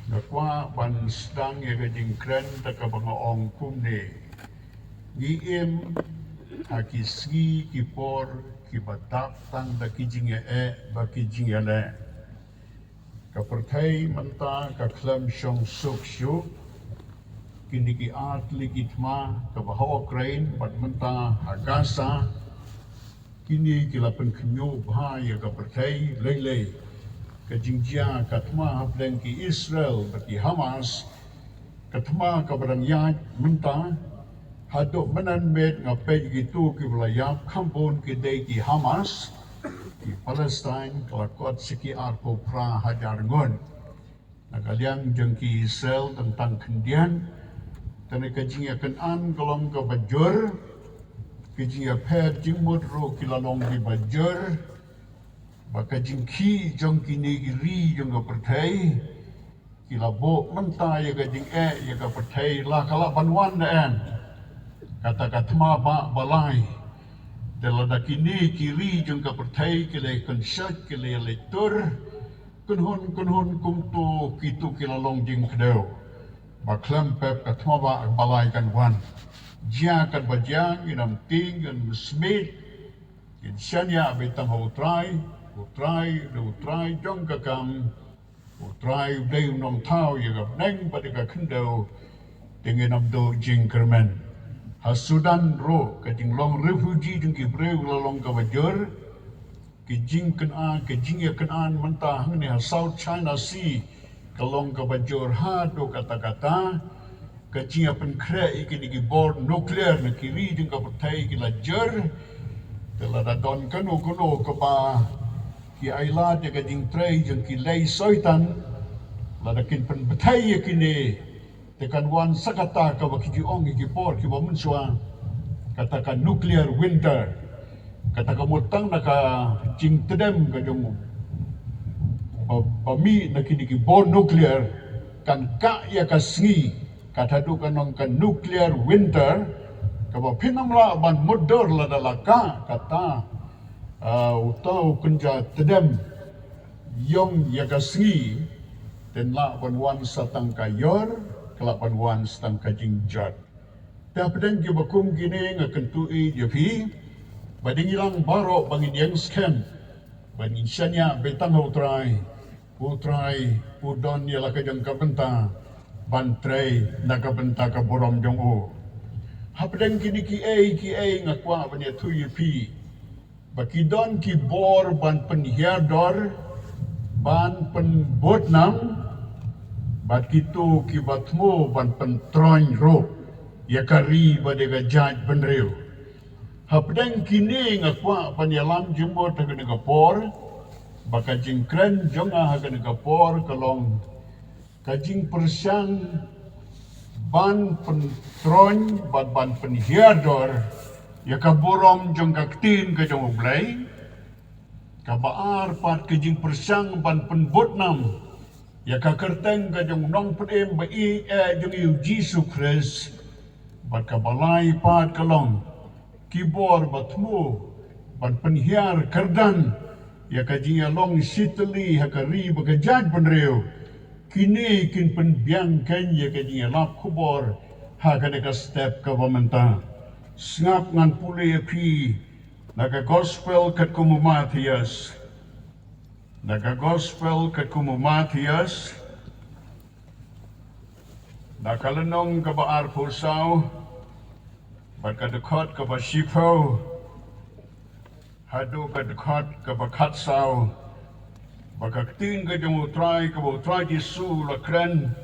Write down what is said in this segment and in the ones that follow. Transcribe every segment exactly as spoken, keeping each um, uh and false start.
Nga kwah ban sdang ïa ka jingkren da kaba nga ong kumne. Ngi im ha ki sngi ki por kiba dap tang da ki jingeh bad ki jingeh. Ka pyrthei mynta ka khlem shong suk shuh. Kine ki artylli ki thma kaba ha Ukraine bad mynta ha Gaza, kine ki la pynkhynñiuh bha ïa ka pyrthei lei lei. Ka jingjia ka thma hapdeng ki Israel bad ki Hamas, ka thma kaba dang ïaid mynta. Haduh mynnan miet nga peit kito kiba la ïap kham bun ki dei ki Hamas. Ki Palestine ka la kot sha ki arphew phra hajar ngut. Na ka liang jong ki Israel tang tang khyndiat. Te na ka jingïakynad ka long kaba jur. Ka jingïapher jingmut ruh ki la long kiba jur. Ba ka jingkhih jong kine ki ri jong ka pyrthei ki la buh mynta ïa ka jingeh ïa ka pyrthei, la ka lah ban wan ne em. Kata ka thma ba ba lai. Te lada kine ki ri jong ka pyrthei ki la kynshet, ki la leit tur, kynhun kynhun kumto kito ki la long jingkdew. Ba khlem pep ka thma ba ba lai kan wan. Jia katba jia, ngin ym tieng, ngin ym smit. Ngin shaniah beit tang ha U Trai. U Trai u dei U Trai jong ka kam. U Trai u dei U Nongthaw ïa ka bneng bad ïa ka khyndew. Te ngin ym duh jingkyrmen. Ha Sudan ruh ka jinglong refugee jong ki briew la long kaba jur. Ka jingkynad, ka jingïakynad mynta hangne ha South China Sea ka long kaba jur haduh katta katta. Ka jingïapynkhreh ïa kine ki bor nuclear na ki ri jong ka pyrthei ki la jur. Te lada don kano kano kaba ki ailad ïa ka jingtrei jong ki lei soitan, lada kin pynbthei ïa kine, te kan wan sa kata kaba ki ju ong ïa ki por kiba mynshuwa, kata ka nuclear winter. Kata ka mut tang na ka jingtdem ka jong ba, ba mih na kine ki bor nuclear kan kah ïa ka sngi. Kata haduh kan long ka nuclear winter. Kaba phin ym lah ban mutdur lada la kah kata, ah, uta u kynja tdem ïong ïa ka sngi. Te lah ban wan sa tang ka ïor, ka lah ban wan sa tang ka jingjot. Te hapdeng kiba kum kine nga kyntu ïa phi ba dei ngi lang baroh ba ngin ïeng skhem, ba ngin shaniah beit tang ha U Trai. U Trai u don ïa la ka jong ka bynta ban trei na ka bynta ka burom jong u. Hapdeng kine kiei kiei nga kwah ban ïathuh ïa phi ba ki don ki bor ban pynhiar dor, ban pynbud nam, bad kito kiba thmu ban pyntroiñ ruh ïa ka ri bad ïa ka jaitbynriew. Hapdeng kine nga kwah ban ïalam jingmut ha kane ka por, ba ka jingkren jong nga ha kane ka por ka long ka jingpyrshang ban pyntroiñ bad ban pynhiar dor ïa ka burom jong ka ktien ka jong U Blei. Kaba ar pat ka jingpyrshang ban pynbud nam ïa ka kyrteng ka jong U Nongpynim ba ïeit eh jong ngi U Jisu Khrist. Bad kaba lai pat ka long ki bor ba thmu ban pynhiar kyrdan ïa ka jingïalong shitylli ha ka ri bad ka jaitbynriew. Kine kin pynbiang kein ïa ka jingïalap khubor ha kane ka step kaba mynta. Sngap ngan pule ïa phi na ka gospel katkum u Mathaios. Na ka gospel katkum u Mathaios, na ka lynnong kaba arphew saw, bad ka dkhot kaba shiphew haduh ka dkhot kaba khatsaw. Bad ka ktien ka jong U Trai kaba U Trai Jisu u la kren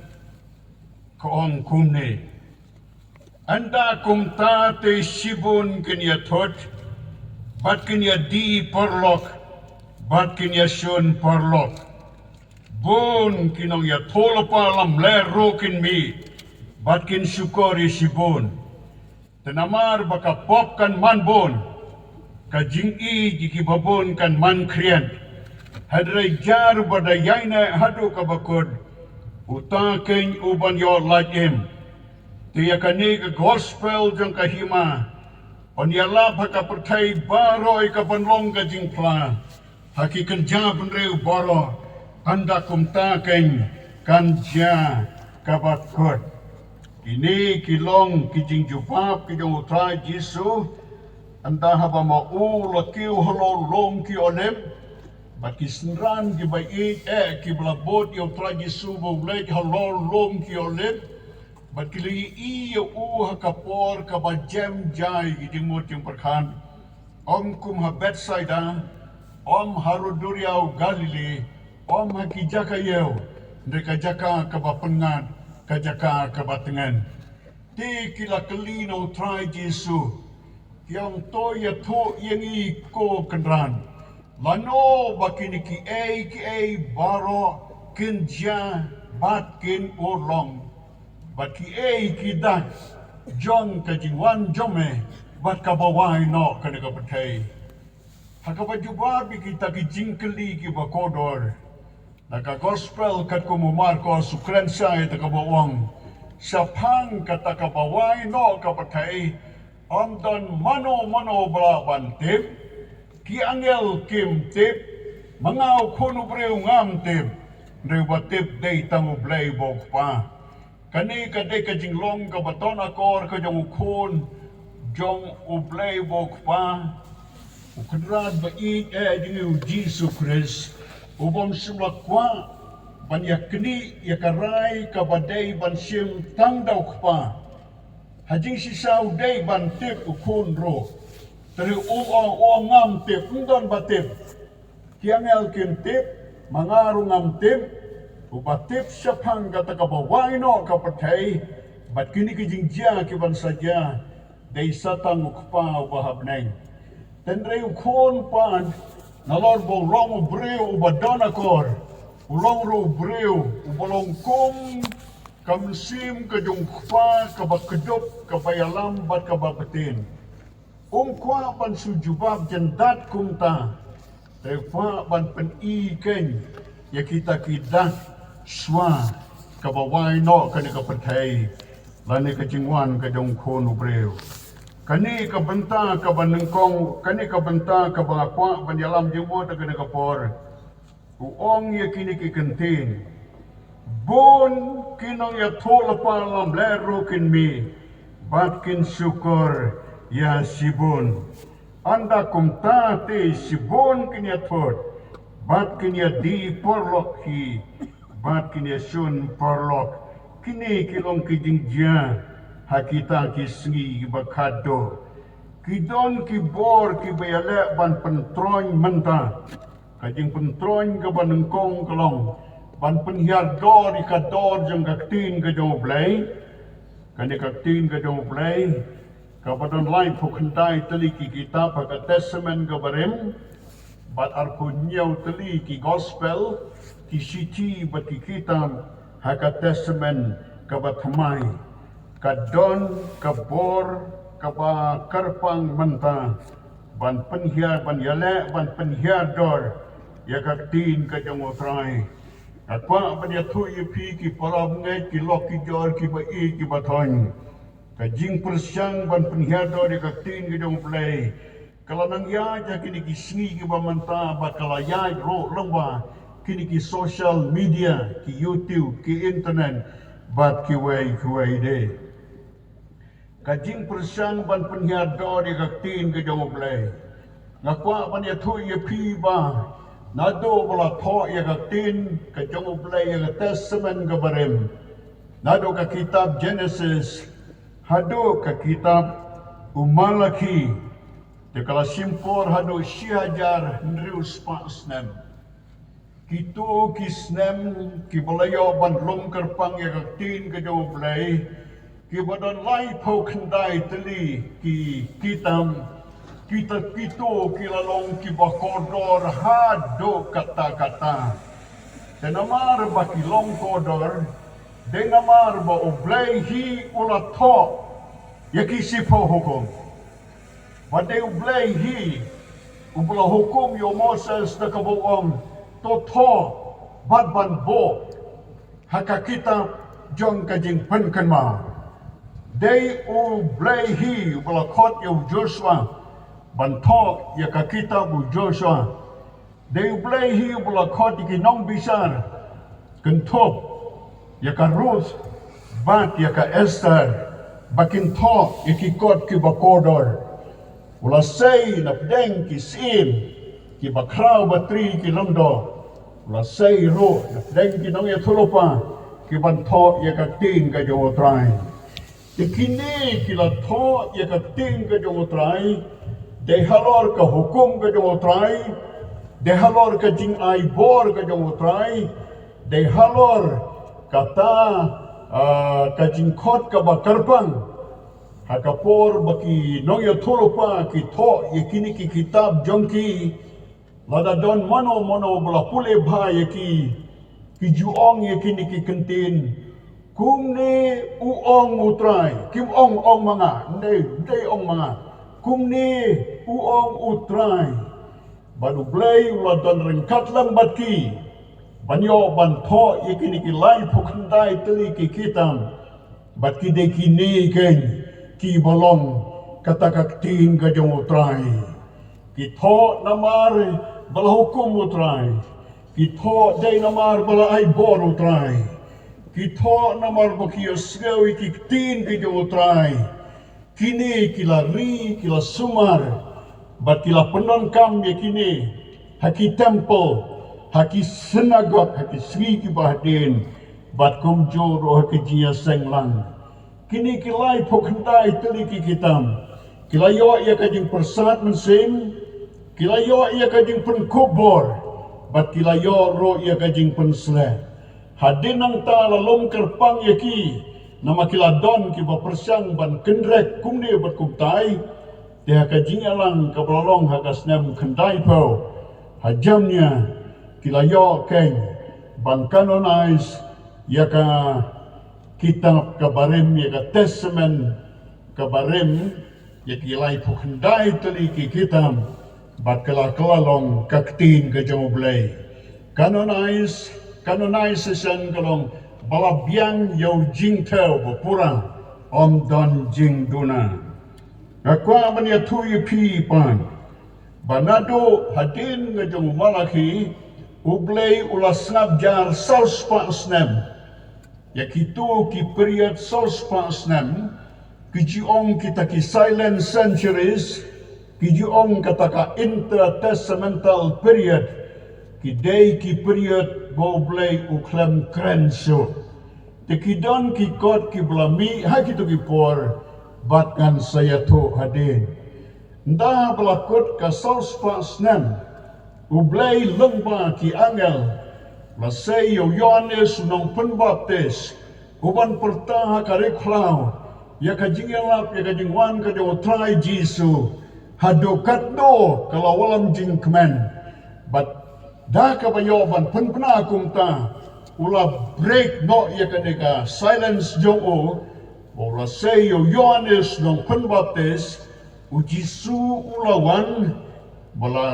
ka ong kumne: Ynda kumta te shibun kin ïathut bad kin ïadie paralok bad kin ïashun paralok. Bun ki nongïathuhlypa lamler ruh kin mih bad kin shukor ïa shibun. Te namar ba ka pop kan man bun, ka jingïeit ïa kiba bun kan man khriat. Hynrei jar ba da ïaineh haduh kaba kut, uta kein u ban ïoh lait im. Te ïa kane ka gospel jong ka hima yn ïalap ha ka pyrthei baroh ïa ka ban long ka jingphla ha ki kynja bynriew baroh. Ynda kumta kein kan jia kaba kut. Kine ki long ki jingjubab ki jong u Trai Jisu, ynda haba ma u la kiew halor lum ki Olib, bad ki synran kiba ïeit eh kiba la bud ïa u Trai Jisu ba u leit halor lum ki Olib, bad ki la ïohi ïa u ha ka por kaba jem jai ki jingmut jingpyrkhat. Ym kum ha Bethsaida, ym ha rud duriaw Galili, ym ha ki jaka ïew, hynrei ka jaka kaba pyngngad, ka jaka kaba tngen. Te ki la kylli na u Trai Jisu, ki ong, to ïathuh ïa ngi ko Kynrad, lano ba kine kiei kiei baroh kin jia bad kin urlong, bad kiei ki dak jong ka jingwan jong me bad kaba wai noh kane ka pyrthei. Ha kaba jubab ïa kita ki jingkylli kiba kordor, na ka Gospel katkum u Markos u kren shai da kaba ong, shaphang kata kaba wai noh ka pyrthei, ym don mano mano ba lah ban tip. Ki angel kim tip, ma nga u Khun u briew ngam tip, hynrei uba tip dei tang U Blei uba u Kpa. Kane ka dei ka jinglong kaba don akor ka jong u Khun jong U Blei uba u Kpa, u Kynrad ba ïeit eh jong ngi u Jisu Khrist, u bym shym la kwah ban ïa knieh ïa ka rai kaba dei ban shim tang da u Kpa. Ha jingshisha u dei ban tip u Khun ruh. Te u ong, u ong ngam tip, ym don ba tip. Ki angel kim tip, ma nga ruh ngam tip. Uba tip shaphang kata kaba wai noh ka pyrthei bad kine ki jingjia ki ban sa jia, dei sa tang u Kpa uba ha bneng. Hynrei u Khun pat, nalor ba u long u briew uba don akor, u long ruh u briew uba long kum ka mynsiem ka jong u Kpa kaba kdup, kaba ïalam bad kaba btin. Um kwah ban shu jubab jyndat kumta, te u kwah ban pyni keiñ ïa kita ki dak shuwa kaba wai noh kane ka pyrthei lane ka jingwan ka jong u Khun u briew. Kane ka bynta kaba nyngkong, kane ka bynta kaba nga kwah ban ïalam jingmut ha kane ka por. U ong ïa kine ki kyntien, bun ki nongïathuhlypa lamler ruh kin mih bad kin shukor ïa shibun. Ynda kumta te shibun kin ïathut bad kin ïadie paralok hi bad kin ïashun paralok. Kine ki long ki jingjia ha kita ki sngi kiba khadduh. Ki don ki bor kiba ïaleh ban pyntroiñ mynta. Ka jingpyntroiñ kaba nyngkong ka long ban pynhiar dor ïa ka dor jong ka ktien ka jong U Blei. Kane ka ktien ka jong U Blei kaba don laiphew khyndai tylli ki kitab ha ka Testament kaba rim, bad arphew hynñiew tylli ki Gospel, ki shithi bad ki kitab ha ka Testament kaba thymmai. Ka don ka bor kaba kyrpang mynta ban pynhiar, ban ïaleh, ban pynhiar dor ïa ka ktien ka jong U Trai. Nga kwah ban ïathuh ïa phi ki para bangeit, ki lok ki jor, kiba ïeit kiba thoiñ. Ka jingpyrshang ban pynhiar dor ïa ka ktien ka jong U Blei ka la nang ïaid ha kine ki sngi kiba mynta, bad ka la ïaid ruh lyngba kine ki social media, ki YouTube, ki internet, bad kiwei kiwei de. Ka jingpyrshang ban pynhiar dor ïa ka ktien ka jong U Blei. Nga kwah ban ïathuh ïa phi ba naduh ba la thoh ïa ka ktien ka jong U Blei, ïa ka Testament kaba rim, naduh ka kitab Genesis haduh ka kitab u Malaki, te ka la shim por haduh shi hajar hynriew spah snem. Kito ki snem kiba la ïoh ban lum kyrpang ïa ka ktien ka jong U Blei, kiba don laiphew khyndai tylli ki kitab, kita kito ki la long kiba kordor haduh katta katta. Te namar ba ki long kordor, dei namar ba U Blei hi u la thoh ïa ki shiphew hukum. Ba dei U Blei hi uba la hukum ïa u Moses da kaba u ong, to thoh bad ban buh ha ka kitab jong ka jingpynkynmaw. Dei U Blei hi uba la khot ïa u Joshua ban thoh ïa ka kitab u Joshua. Dei U Blei hi uba la khot ïa ki nongbishar kynthup ïa ka Ruth bad ïa ka Esther ba kin thoh ïa ki kot kiba kordor. U la sei na pdeng ki syiem kiba khraw ba tri ki lyngdoh. U la sei ruh na pdeng ki nongïathuhlypa kiban thoh ïa ka ktien ka jong U Trai. Te kine ki la thoh ïa ka ktien ka jong U Trai, dei halor ka hukum ka jong U Trai, dei halor ka jingai bor ka jong U Trai, dei halor kata, ah, ka jingkhot kaba kyrpang. Ha ka por ba ki nongïathuhlypa ki thoh ïa kine ki kitab jong ki, lada don mano mano ba la pule bha ïa ki, ki ju ong ïa kine ki kyntien, kumne u ong U Trai. Kim ong, ong ma nga, ndei, ndei ong ma nga. Kumne u ong U Trai. Bad U Blei u la don ryngkat lang bad ki ban ïoh ban thoh ïa kine ki laiphew khyndai tylli ki kitab. Bad ki dei kine keiñ kiba long kata ka ktien ka jong U Trai. Ki thoh namar ba la hukum U Trai. Ki thoh dei namar ba la ai bor U Trai. Ki thoh namar ba ki ïohsngew ïa ki ktien ki jong U Trai. Kine ki la ri, ki la sumar bad ki la pyndonkam ïa kine ha ki temple, ha ki synagog, ha ki sngi kiba hadien, bad kumjuh ruh ha ki jingïaseng lang. Kine ki laiphew khyndai tylli ki kitab ki la ïoh ïa ka jingpyrsad mynsiem, ki la ïoh ïa ka jingpynkup bor, bad ki la ïoh ruh ïa ka jingpynsleh. Hadien nangta la long kyrpang ïa ki, namar ki la don kiba pyrshang ban kyndrek kumne bad kumtai. Te ha ka jingïalang kaba la long ha ka snem khyndaiphew ha Jamnia, ki la ïoh keiñ ban canonize ïa ka kitab kaba rim, ïa ka Testament kaba rim, ïa ki laiphew khyndai tylli ki kitab, bad ka la, ka la long ka ktien ka jong U Blei. Canonize, canonization ka long ba la biang ïa u jingthew ba pura, ym don jingduna. Nga kwah ban ïathuh ïa phi pat ba naduh hadien ka jong u Malakhi, U Blei u la sngap jar saw spah snem ïa kito ki period saw spah snem, ki ju ong kita ki silent centuries, ki ju ong kata ka intertestamental period, ki dei ki period ba U Blei u khlem kren shuh. Te ki don ki kot kiba la mih ha kito ki por, bad ngan sa ïathuh hadien. Ynda ba la kut ka saw spah snem, U Blei lyngba ki angel u la sei ïa u Ïoannis u nongpynbaptis, u ban pyrta ha ka ri khlaw ïa ka jingïalap, ïa ka jingwan ka jong U Trai Jisu, haduh katno ka la wallam jingkmen. Bad da kaba ïoh ban pynbna kumta, u la break noh ïa kane ka silence jong u, u la sei ïa u Ïoannis u nongpynbaptis, u Jisu u la wan, ba la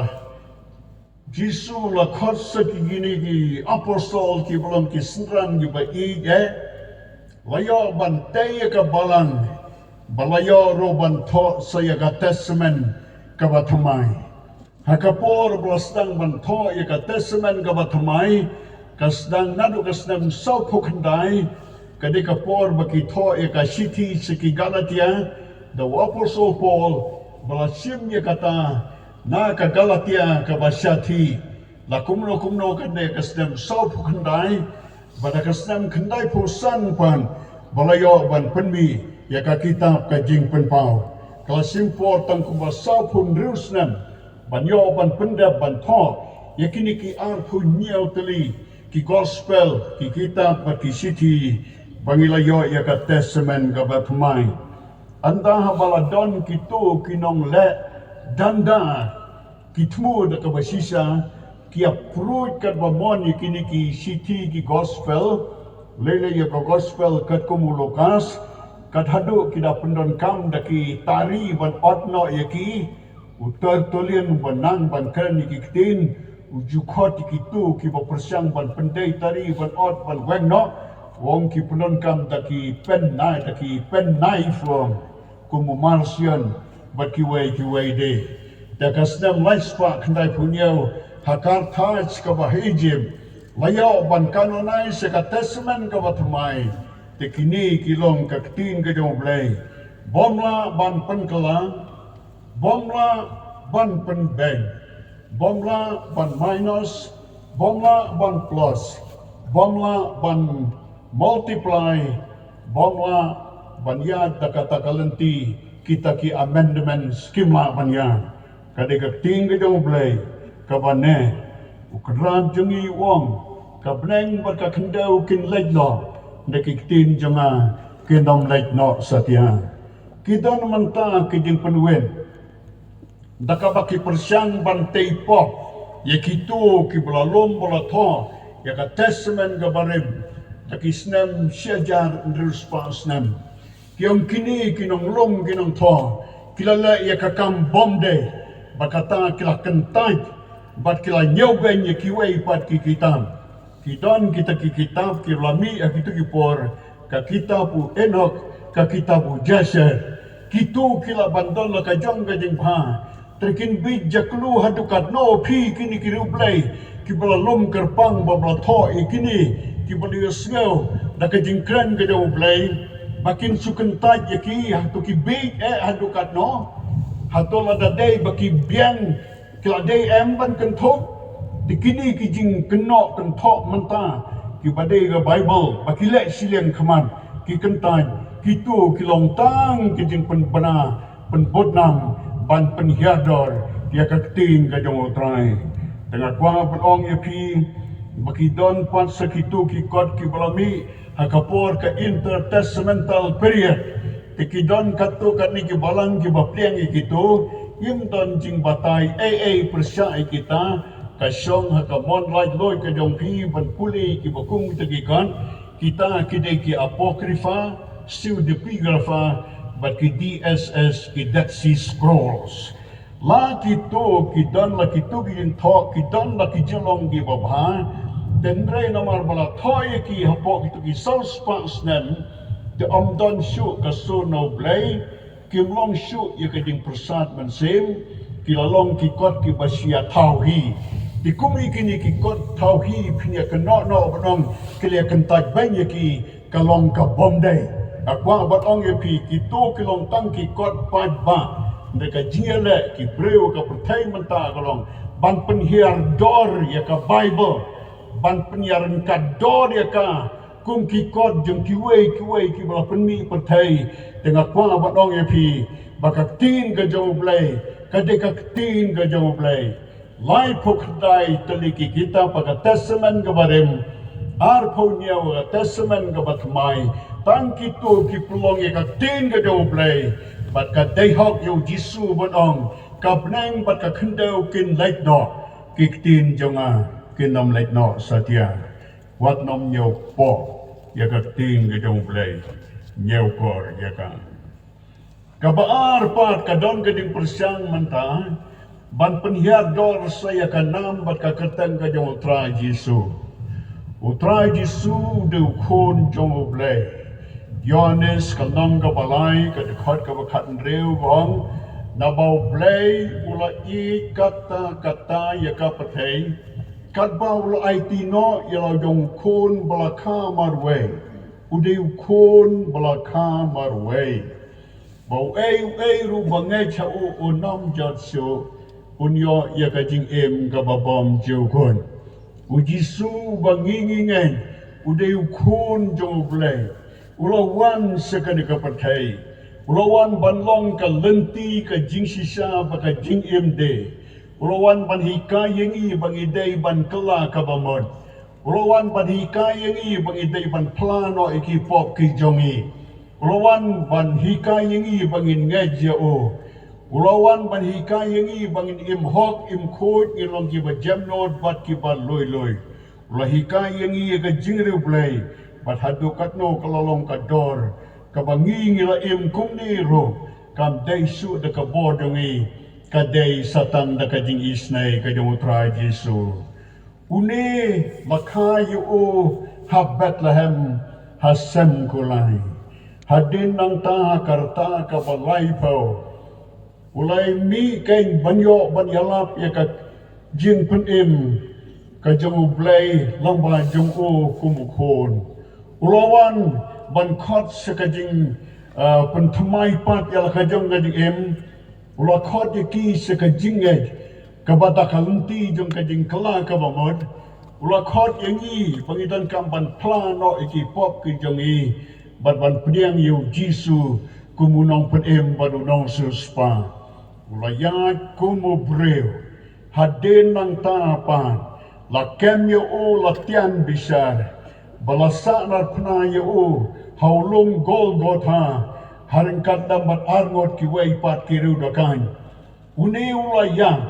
Jisu u la khot sa ki, kine ki apostol kiba long ki synran kiba ïeit eh, la ïoh ban tei ïa ka balang, ba la ïoh ruh ban thoh sa ïa ka Testament kaba thymmai. Ha ka por ba la sdang ban thoh ïa ka Testament kaba thymmai, ka sdang naduh ka snem sawphew khyndai, ka dei ka por ba ki thoh ïa ka shithi sha ki Galatia, da u apostol Paul ba la shim ïa kata na ka Galatia kaba shathie. La kumno kumno ka dei ka snem sawphew khyndai, bad ha ka snem khyndaiphew san pat ba la ïoh ban pynmih ïa ka kitab ka Jingpynpaw. Ka la shim por tang kumba sawphew hynriew snem ban ïoh ban pyndep ban thoh ïa kine ki arphew hynñiew tylli ki gospel, ki kitab bad ki shithi, ba ngi la ïoh ïa ka Testament kaba thymmai. Ynda haba la don kito ki nongleh danda, ki thmu da kaba shisha, ki ïa pruid katba mon ïa kine ki shithi, ki gospel, lei lei ïa ka gospel katkum u Lukas, kat haduh ki da pyndonkam da ki tari ban ot noh ïa ki, u Tertullian u ba nang ban kren ïa ki ktien, u ju khot ïa kito kiba pyrshang ban pyndei tari ban ot ban weng noh, u ong ki pyndonkam da ki pen knife, da ki pen knife u ong, kum u Marcion bad kiwei kiwei de. Da ka snem lai spah khyndai phew hynñiew, ha Carthage kaba ha Egypt, La ïoh ban canonize ïa ka Testament kaba thymmai. Te kine ki long ka ktien ka jong U Blei. Bym lah ban pynkylla, bym lah ban pynbeiñ, bym lah ban minus, bym lah ban plus, bym lah ban multiply, bym lah ban ïaid da kata ka lynti kita ki amendments kim lah ban ïaid. Ka dei ka ktien ka jong U Blei kaba ne U Kynrad jong ngi u ong, ka bneng bad ka khyndew kin leit noh, da ki ktien jong nga kin ym leit noh satia. Ki don mynta ki jingpynwit da kaba ki pyrshang ban tei pop ïa kito kiba la lum ba la thoh ïa ka Testament kaba rim da ki snem shi hajar hynriew spah snem. Ki ong kine ki nonglum ki nongthoh ki la leh ïa ka kam bym dei, bad kata ki la kyntait bad ki la ñiewbeiñ ïa kiwei pat ki kitab. Ki don kita ki kitab kiba la mih ha kito ki por, ka kitab u Enok, ka kitab u Jasher. Kito ki lah ban don la ka jong ka jingbha. Te kin bit jakhlia haduh katno phi kine ki riewblei kiba la lum kyrpang bad ba la thoh ïa kine, kiba la ïohsngew da ka jingkren ka jong U Blei, ba kin shu kyntait ïa ki. Hato ki bit eh haduh katno? Hato lada dei ba ki biang, ki la dei em ban kynthup? Te kine ki jingkynnoh kynthoh mynta kiba dei ka Baibl ba ki leh shiliang khmat, ki kyntait, kito ki long tang ki jingpynbna pynbud nam ban pynhiar dor ïa ka ktien ka jong U Trai. Te nga kwah ban ong ïa phi ba ki don pat sa kito ki kot kiba la mih ha ka por ka intertestamental period. Te ki don katto katne ki balang kiba pliang ïa kito. Ngim don jingbatai ei ei pyrshah ïa kita. Ka shong ha ka mon laitluid ka jong phi ban pule kiba kum kita ki kot. Kita ki dei ki Apocrypha, Pseudepigrapha, bad ki D S S, ki Dead Sea Scrolls. La kito ki don la kito ki jingthoh, ki don la ki jinglong kiba bha. Hynrei namar ba la thoh ïa ki hapoh kito ki saw spah snem, te ym don shuh ka sur na U Blei, kim long shuh ïa ka jingpyrsad mynsiem, ki la long ki kot kiba shia thaw hi. Te kum ïa kine ki kot thaw hi phin ïa kynnoh noh ban ong ki la kyntait beiñ ïa ki, ka long ka bym dei. Nga kwah ban ong ïa phi, kito ki long tang ki kot paidbah. Hynrei ka jingïaleh ki briew ka pyrthei mynta ka long ban pynhiar dor ïa ka Baibl, ban pynïaryngkat dor ïa ka kum ki kot jong kiwei kiwei kiba la pynmih pyrthei. Te nga kwah ban ong ïa phi ba ka ktien ka jong U Blei ka dei ka ktien ka jong U Blei. Laiphew khyndai tylli ki kitab ha ka Testament kaba rim, arphew hynñiew ha ka Testament kaba thymmai, tang kito ki pynlong ïa ka ktien ka jong U Blei. Bad ka dei hok ïa U Jisu ban ong, ka bneng bad ka khyndew kin leit noh, ki ktien jong nga kin ym leit noh satia. Wat nym ñiewpoh ïa ka ktien ka jong U Blei, ñiewkor ïa ka. Kaba ar pat ka don ka jingpyrshang mynta ban pynhiar dor sa ïa ka nam bad ka kyrteng ka jong U Trai Jisu. U Trai Jisu u dei u Khun jong U Blei. Ïoannis ka lynnong kaba lai ka dkhot kaba khathynriew ka ong, naba U Blei u la ïeit katta katta ïa ka pyrthei, katba u la aiti noh ïa la u jong u Khun ba la kha marwei. U dei u Khun ba la kha marwei, ba uei uei ruh ba ngeit ha u un ym jot shuh, un ïoh ïa ka jingim kaba bymjukut. U Jisu ba ngi ngi ngeit u dei u Khun jong U Blei, u la wan sha kane ka pyrthei. U la wan ban long ka lynti ka jingshisha bad ka jingim de. U la wan ban hikai ïa ngi ba ngi dei ban kylla kaba mut. U la wan ban hikai ïa ngi ba ngi dei ban phla noh ïa ki pop ki jong ngi. U la wan ban hikai ïa ngi ba ngin ngeit ïa u. U la wan ban hikai ïa ngi ba ngin im hok im khuid, ngin long kiba jemnud bad kiba lui lui. U la hikai ïa ngi ïa ka jingriewblei, bad haduh katno ka la long ka dor, kaba ngi ngi la im kumne ruh, kam dei shuh da ka bor jong ngi, ka dei sa tang da ka jingisynei ka jong U Trai Jisu. Une la kha ïa u ha Bethlehem ha sem kulai, hadien nangta ha ka rta kaba laiphew. U la mih kein ban ïoh ban ïalap ïa ka jingpynim ka jong U Blei lyngba jong u kum u khun. U la wan ban khot sha ka jing, ah, pynthymmai pat ïa la ka jong ka jingim. U la khot ïa ki sha ka jingngeit kaba da ka lynti jong ka jingkylla kaba mut. U la khot ïa ngi ba ngi donkam ban phla noh ïa ki pop ki jong ngi bad ban pdiang ïa U Jisu kum u nongpynim bad u nongsiewspah. U la ïaid kum u briew. Hadien nangta pat la kem ïa u, la tian bishar, ba la sahnarphna ïa u ha u lum Golgotha, ha ryngkat lem bad arngut kiwei pat ki riewdakaid. Une u la ïaid,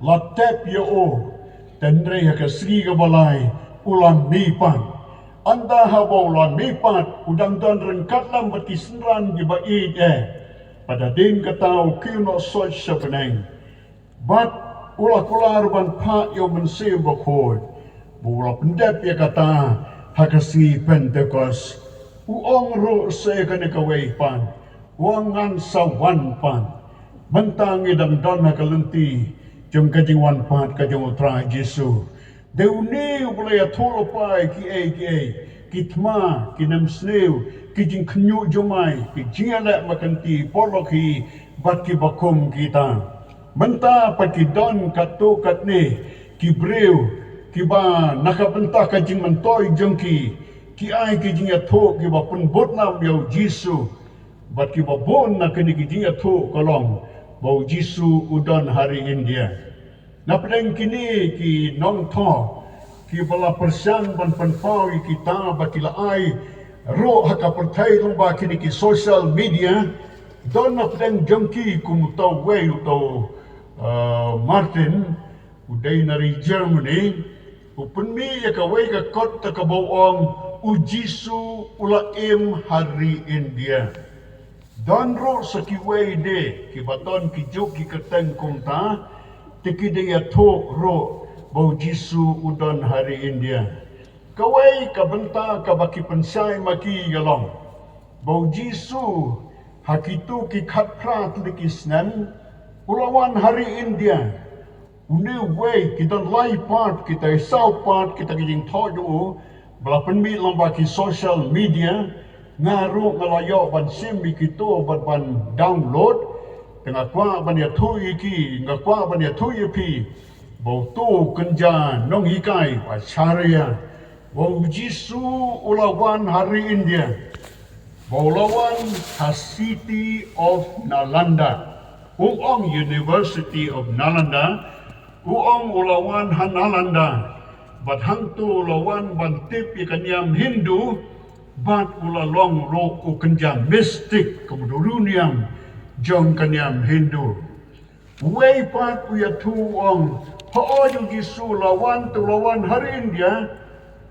la tep ïa u, hynrei ha ka sngi kaba lai u la mih pat. Ynda haba u la mih pat, u dang don ryngkat lem bad ki synran kiba ïeit eh. Bad hadien kata u kiew noh soit sha bneng. Bad u la kular ban phah ïa U Mynsiem Bakhuid, ba u la pyndep ïa kata ha ka sngi Pentekost. U ong ruh sa ïa kane kawei pat, u ong, ngan sa wan pat. Mynta ngi dang don ha ka lynti jong ka jingwan pat ka jong U Trai Jisu. Dei une uba la ïathuh lypa ïa kiei kiei, ki thma, ki nemsniew, ki jingkhynñiuh jumai, ki jingïaleh markynti, paralok hi bad kiba kum kita. Mynta pat ki don katto katne ki briew kiba na ka bynta ka jingmyntoi jong ki, ki ai ki jingïathuh kiba pynbud nam ïa U Jisu. Bad kiba bun na kine ki jingïathuh ka long ba U Jisu u don ha ri India. Napdeng kine ki nongthoh kiba la pyrshang ban pynpaw ïa kita, ba ki la ai ruh ha ka pyrthei lyngba kine ki social media. Don napdeng jong ki kum uta uwei, uta u, uh, Martin, u dei na ri Germany, u pynmih ïa kawei ka kot, kata kaba u ong, U Jisu u la im ha ri India. Don ruh sa kiwei de kiba don ki juk ki kyrteng kumta, te ki dang ïathuh ruh ba U Jisu u don ha ri India. Kawei ka bynta kaba ki pynshai ma ki ka long ba U Jisu ha kito ki khatphra tylli ki snem u la wan ha ri India. Une uwei, ki don lai pat, kita saw pat kita ki jingthoh jong u ba la pynmih lyngba ki social media. Nga ruh nga la ïoh ban shim ïa kito bad ban download. Te nga kwah ban ïathuh ïa ki, nga kwah ban ïathuh ïa phi ba uto u kynja nonghikai u Acharya, ba U Jisu u la wan ha ri India, ba u la wan ha City of Nalanda. U ong University of Nalanda, u ong u la wan ha Nalanda. Bad hangto u la wan ban tip ïa ka niam Hindu, bad u la long ruh u kynja mystic, ka mudui niam jong ka niam Hindu. Uwei pat u ïathuh u ong, hooid, U Jisu u la wan, te u la wan ha ri India,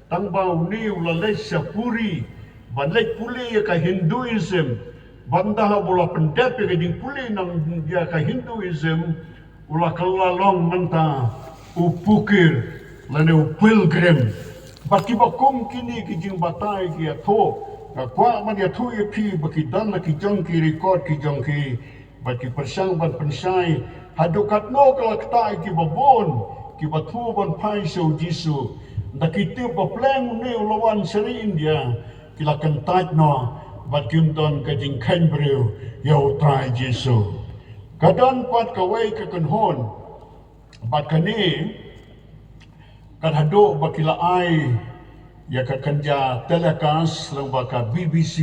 tang ba une u la leit sha Puri ban leit pule ïa ka Hinduism. Bad ynda haba u la pyndep ïa ka jingpule na ïa ka Hinduism, u la kylla long mynta u pukir lane u pilgrim. Bad kiba kum kine ki jingbatai ki ïathuh, nga kwah ban ïathuh ïa phi ba ki don la ki jong ki record ki jong ki, bad ki pyrshang ban pynshai haduh katno ka la ktah ïa kiba bun kiba thmu ban phai sha U Jisu. Ynda ki tip ba pleng une u la wan sha ri India, ki la kyntait noh bad kim don ka jingkheiñ briew ïa U Trai Jisu. Ka don pat kawei ka kynhun, bad kane ka haduh ba ki la ai ïa ka kynja telecast lyngba ka B B C,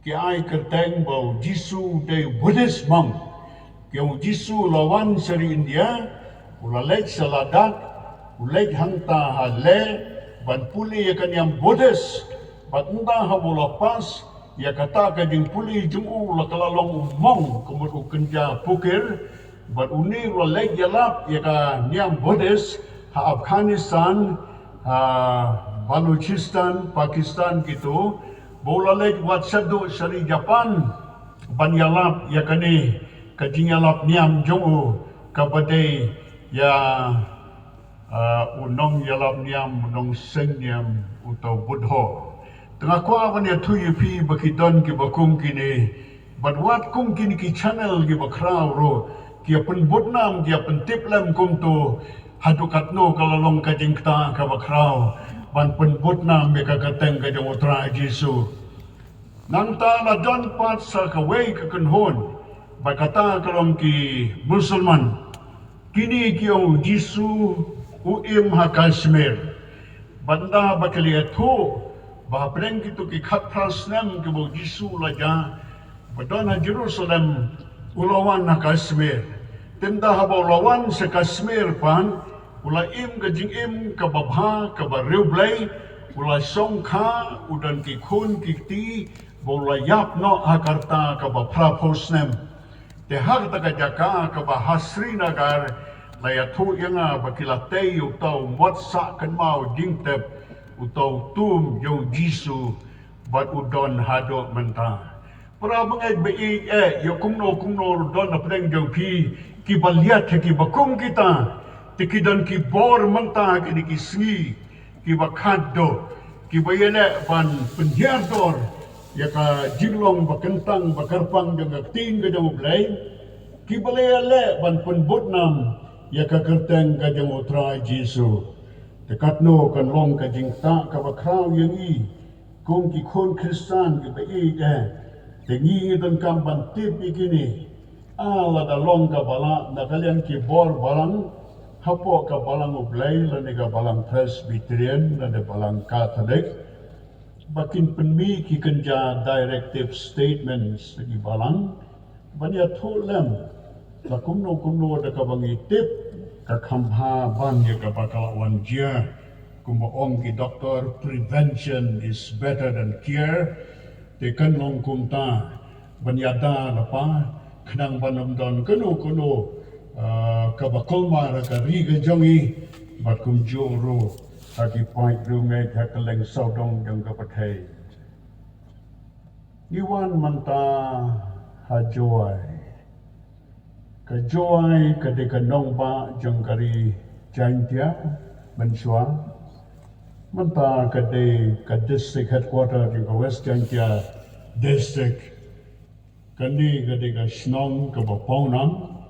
ki ai kyrteng ba U Jisu u dei Buddhist monk. Ki ong U Jisu u la wan sha ri India, u la leit sha Ladakh, u leit hangta ha Leh ban pule ïa ka niam Buddhist. Bad ynda haba u la pass ïa kata ka jingpule jong u, u la kylla long u monk, ka mut u kynja pukir. Bad une u la leit ïalap ïa ka niam Buddhist ha Afghanistan, ha Balochistan, Pakistan kito, ba u la leit wat shaduh sha ri Japan ban ïalap ïa kane ka jingïalap niam jong u, kaba dei ïa, ah, u nongïalap niam, u nongseng niam, uta u Buddha. Te nga kwah ban ïathuh ïa phi ba ki don kiba kum kine, bad wat kum kine ki channel kiba khraw ruh ki ïa pynbud nam, ki ïa pyntip lem kumto. haduh katno ka la long ka jingktah kaba khraw ban pynbud nam ïa ka kyrteng ka jong U Trai Jisu. Nangta la don pat sa kawei ka kynhun, bad kata ka long ki Musulman. Kine ki ong U Jisu u im ha Kashmir. Bad ynda ba ki la ïathuh ba hapdeng kito ki khatphra snem kiba U Jisu u la jah, ba don ha Jerusalem, u la wan ha Kashmir. Te ynda haba u la wan sha Kashmir pat, u la im ka jingim kaba bha, kaba riewblei, u la shongkha, u don ki khun ki kti, ba u la ïap noh ha ka rta kaba phraphew snem. Te ha kata ka jaka kaba ha Srinagar, la ïathuh ïa nga ba ki la tei ïa uta u mot sah kynmaw jingtep, uta u tum jong U Jisu, bad u don haduh mynta. Para bangeit ba ïeit, eh, ïa kumno kumno ruh don hapdeng jong phi kiba liat ha kiba kum kita, te ki don ki bor mynta ha kine ki sngi kiba khatduh, kiba ïaleh ban pynhiar dor ïa ka jinglong ba kyntang ba kyrpang jong ka ktien ka jong U Blei, kiba la ïaleh ban pynbud nam ïa ka kyrteng ka jong U Trai Jisu. Te katno kan long ka jingktah kaba khraw ïa ngi kum ki khun Khristan kiba ïeit, eh, te ngi ngi donkam ban tip ïa kine. Ah, lada long kaba lah na ka liang ki bor balang, hapoh ka balang U Blei lane ka balang Presbyterian lane balang Katholik, ba kin pynmih ki kynja directive statements ki balang, ban ïathuh lem ba kumno kumno da kaba ngi tip, ka kham bha ban ïa kaba ka la wan jia. Kumba ong ki doktor, prevention is better than cure. Te kan long kumta, ban ïada lypa, khnang ban ym don kano kano, ah, kaba kulmar ha ka ri ka jong ngi, bad kumjuh ruh ha ki paid riewngeit ha kylleng sawdong jong ka pyrthei. Ngi wan mynta ha Jowai. Ka Jowai ka dei ka nongbah jong ka ri Jaintia mynshuwa. Mynta ka dei ka district headquarter jong ka West Jaintia District. Kane ka dei ka shnong kaba pawnam.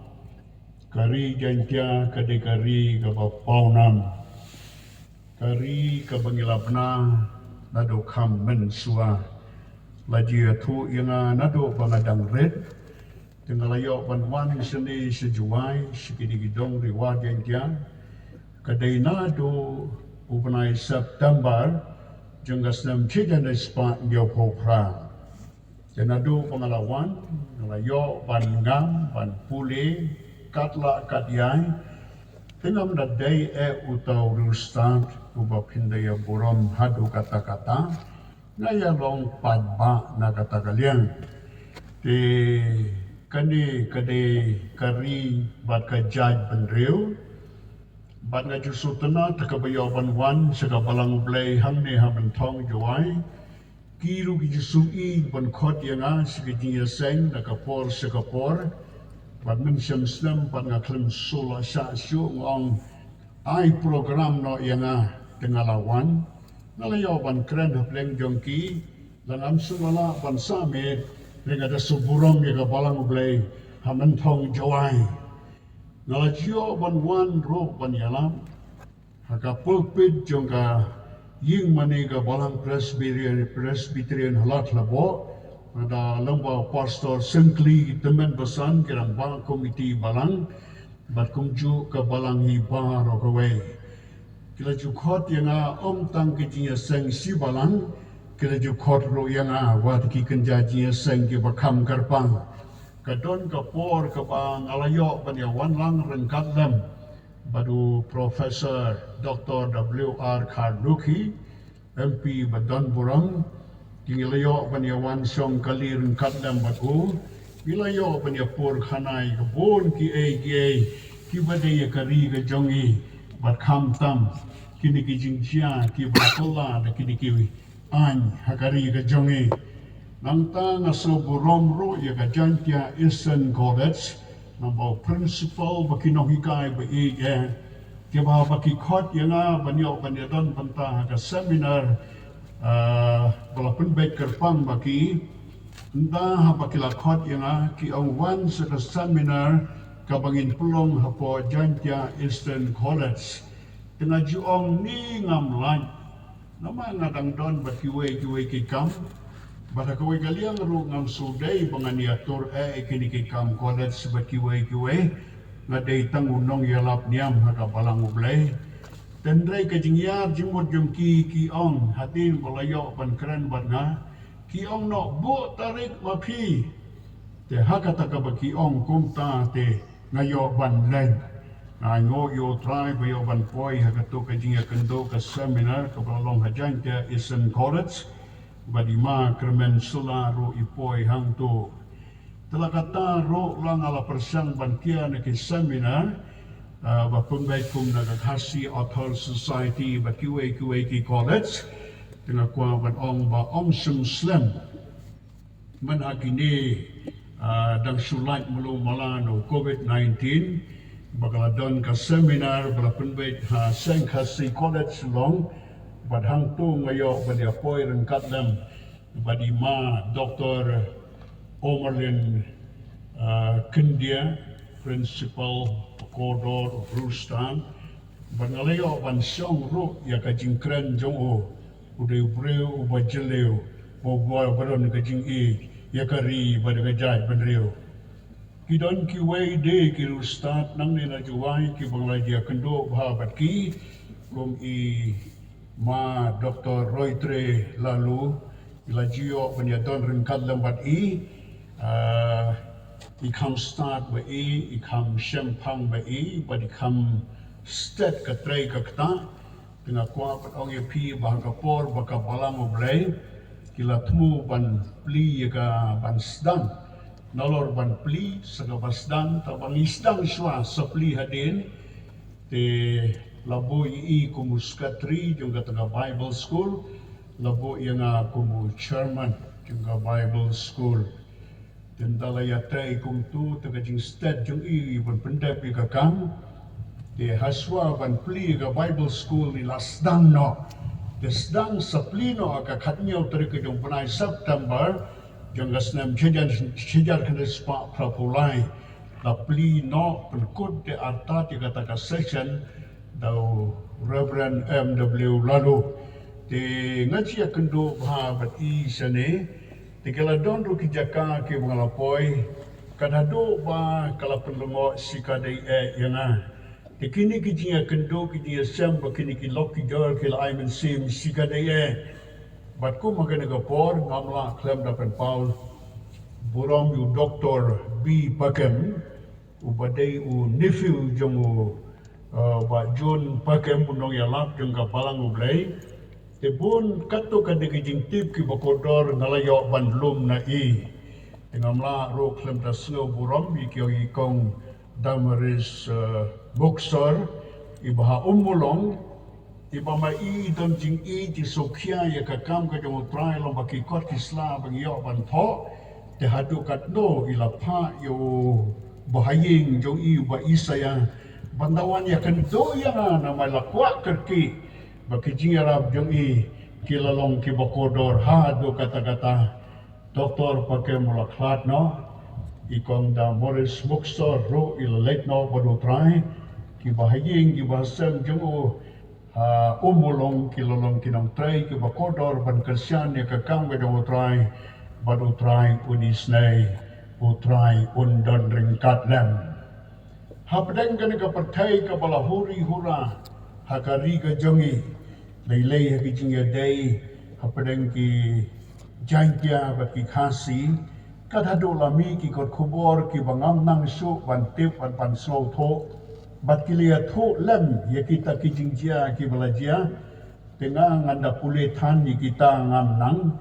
Ka ri Jaintia ka dei ka ri kaba pawnam. Ka ri kaba ngi la bna naduh kham mynshuwa. La ju ïathuh ïa nga naduh ba nga dang rit. Te nga la ïoh ban wan shane sha Jowai, sha kine ki dong Ri War Jaintia. Ka dei naduh u bnai September jong ka snem shi hajar spah hynñiewphew phra. Te naduh ba nga la wan, nga la ïoh ban ngam, ban pule, kat lah kat ïai. Te ngam da dei eh uta u riewstad uba phin da ïa burom haduh katta katta. Nga ïa long paidbah na kata ka liang. Te kane ka dei ka ri bad ka jaitbynriew. Bad nga ju sngewtynnat kaba ïoh ban wan sha ka balang U Blei hangne ha Mynthong Jowai. Ki ruh ki ju sngewbha ban khot ïa nga sha ka jingïaseng na ka por sha ka por. Bad mynshem slem bad nga khlem shu la shah shuh, nga ong ai program noh ïa nga, te nga la wan. Nga la ïoh ban kren hapdeng jong ki, la ngam shu la lah ban sah miet, hynrei nga da shu burom ïa ka balang U Blei ha Mynthong Jowai. Nga la ju ïoh ban wan ruh ban ïalap ha ka pulpit jong ka ïing mane ka balang Presbyterian, Presbyterian ha Lad Hlaboh. Nga da lyngba u Pastor Syngkli Tymmen Basan, ki rangbah komiti balang, bad kumjuh ka balang hi baroh kawei. Ki la ju khot ïa nga ym tang ki jingïaseng shi balang, ki la ju khot ruh ïa nga wat ki kynja jingïaseng kiba kham kyrpang. Ka don ka por kaba nga la ïoh ban ïa wan lang ryngkat lem bad u Professor Doctor W R Kharlukhi, M P ba don burom. Ki, ngi la ïoh ban ïa wan shong kali ryngkat lem bad u. Ngi la ïoh ban ïa pur khana ïa ka bun kiei kiei kiba dei ïa ka ri ka jong ngi, bad khamtam kine ki jingjia kiba kylla da kine ki aiñ ha ka ri ka jong ngi. Nangta nga sngewburom ruh ïa ka Jaintia Eastern College, namar u principal bad ki nonghikai ba ïeit, eh, kiba, ba ki khot ïa nga ban ïoh ban ïa don bynta ha ka seminar, ah, ba la pynbeit kyrpang ba ki. Ynda haba ki la khot ïa nga, ki ong wan sha ka seminar kaba ngin pynlong hapoh Jaintia Eastern College. Te nga ju ong ni ngam lait. Namar nga dang don bad kiwei kiwei ki kam. Bad ha kawei ka liang ruh ngam shu dei ba ngan ïatur eh ïa kine ki kam college bad kiwei kiwei. Nga dei tang u nongïalap niam ha ka balang U Blei. Tynrai ka jingïar jingmut jong ki, ki ong hadien ba la ïoh ban kren bad nga, ki ong noh buh tarik ma phi. Te ha kata kaba ki ong kumta te nga ïoh ban leit. Nga ainguh ïa U Trai ba ïoh ban poi ha kato ka jingïakynduh ka seminar kaba la long ha Jaintia Eastern College. Bad i ma Kyrmen Sula ruh i poi hangto. Te la katta ruh la nga la pyrshang ban kiar na ki seminar, ah, ba pynbeit kum na ka Khasi Author Society bad kiwei kiwei ki college. Te nga kwah ban ong ba ym shym slem. Mynha kine, ah, dang shu lait malu mala na u covid nineteen, ba ka la don ka seminar ba la pynbeit ha Seng Khasi College Shillong, bad hangto nga ïoh ban ïa poi ryngkat lem bad i ma Doktor Omerlin, ah, Kyndia, Principal Bakordor Rustang, bad nga la ïoh ban shong ruh ïa ka jingkren jong u, u dei u briew uba jylliew, uba baron ka jingïeit ïa ka ri bad ka jaitbynriew. Ki don kiwei de ki riewstad nangne na Jowai kiba nga la ïakynduh bha bad ki, kum i ma Doktor Roitre Laloo, i la ju ïoh ban ïadon ryngkat lem bad i, ah, i kham stad bad i, i kham shemphang bad i, bad i kham stet ka trei ka ktah. Te nga kwah ban ong ïa phi ba ha ka por ba ka balang U Blei ki la thmu ban plie ïa ka ban sdang. Nalor ban plie sa ka ba sdang, ta ba ngi sdang shuwa sa plie hadien. Te la buh ïa i kum u secretary jong kata ka Bible School, la buh ïa nga kum u chairman jong ka Bible School. Te ynda la ïatrei kumto, te ka jingstet jong i ban pyndep ïa ka kam. Te ha shuwa ban plie ka Bible School ni la sdang noh. Te sdang sa plie noh ha ka khathynñiew tarik ka jong u bnai September jong ka snem shihajar, shihajar khyndai spah phraphew lai. La plie noh pynkut te artat ïa kata ka session da u Reverend M W Laloo. Te nga ju ïakynduh bha bad i shane. Te ki la don ruh ki jaka kiba nga la poi, ka da duh ba ka la pynlyngngoh shikatdei eh ïa nga. Te kine ki jingïakynduh, ki jingïashem bad kine ki lok ki jor ki la ai mynsiem shikatdei eh. Bad kum ha kane ka por ngam lah khlem da pynpaw burom ïa u Doktor B Pakem, uba dei u nephew jong u, uh, Bah John Pakem, u nongïalap jong ka balang U Blei. Te bun katto katne ki jingtip kiba kordor nga la ïoh ban lum na i. Te ngam lah ruh khlem da sngew burom ïa ki, ïa i kong Damaris, uh, Buksor, iba ha Ummulong, iba ma i don jingïeit, i sngewkhia ïa ka kam ka jong U Trai lyngba ki kot ki sla ba ngi ïoh ban thoh. Te haduh katno i la phah ïa u bahaïing jong i u Bah Isaiah ban da wan ïakynduh ïa nga, namar i la kwah kyrkieh ba ki jingïarap jong i ki la long kiba kordor haduh katta katta. Doktor Pakem u la khlad noh, i kong Damaris Buksor ruh i la leit noh bad U Trai. Ki bahaïing ki bahasem jong u ha Ummulong ki la long ki nongtrei kiba kordor ban kyrshan ïa ka kam ka jong U Trai. Bad U Trai un isynei, U Trai un don ryngkat lem. Hapdeng kane ka pyrthei kaba la huri hura ha ka ri ka jong i, lei lei ha ki jingïadei hapdeng ki Jaiñtia bad ki Khasi, kat haduh la mih ki kot khubor kiba ngam nang shuh ban tip bad ban sngewthuh, bad ki la ïathuh lem ïa kita ki jingjia kiba la jia. Te nga ngan da pule than ïa kita ngam nang,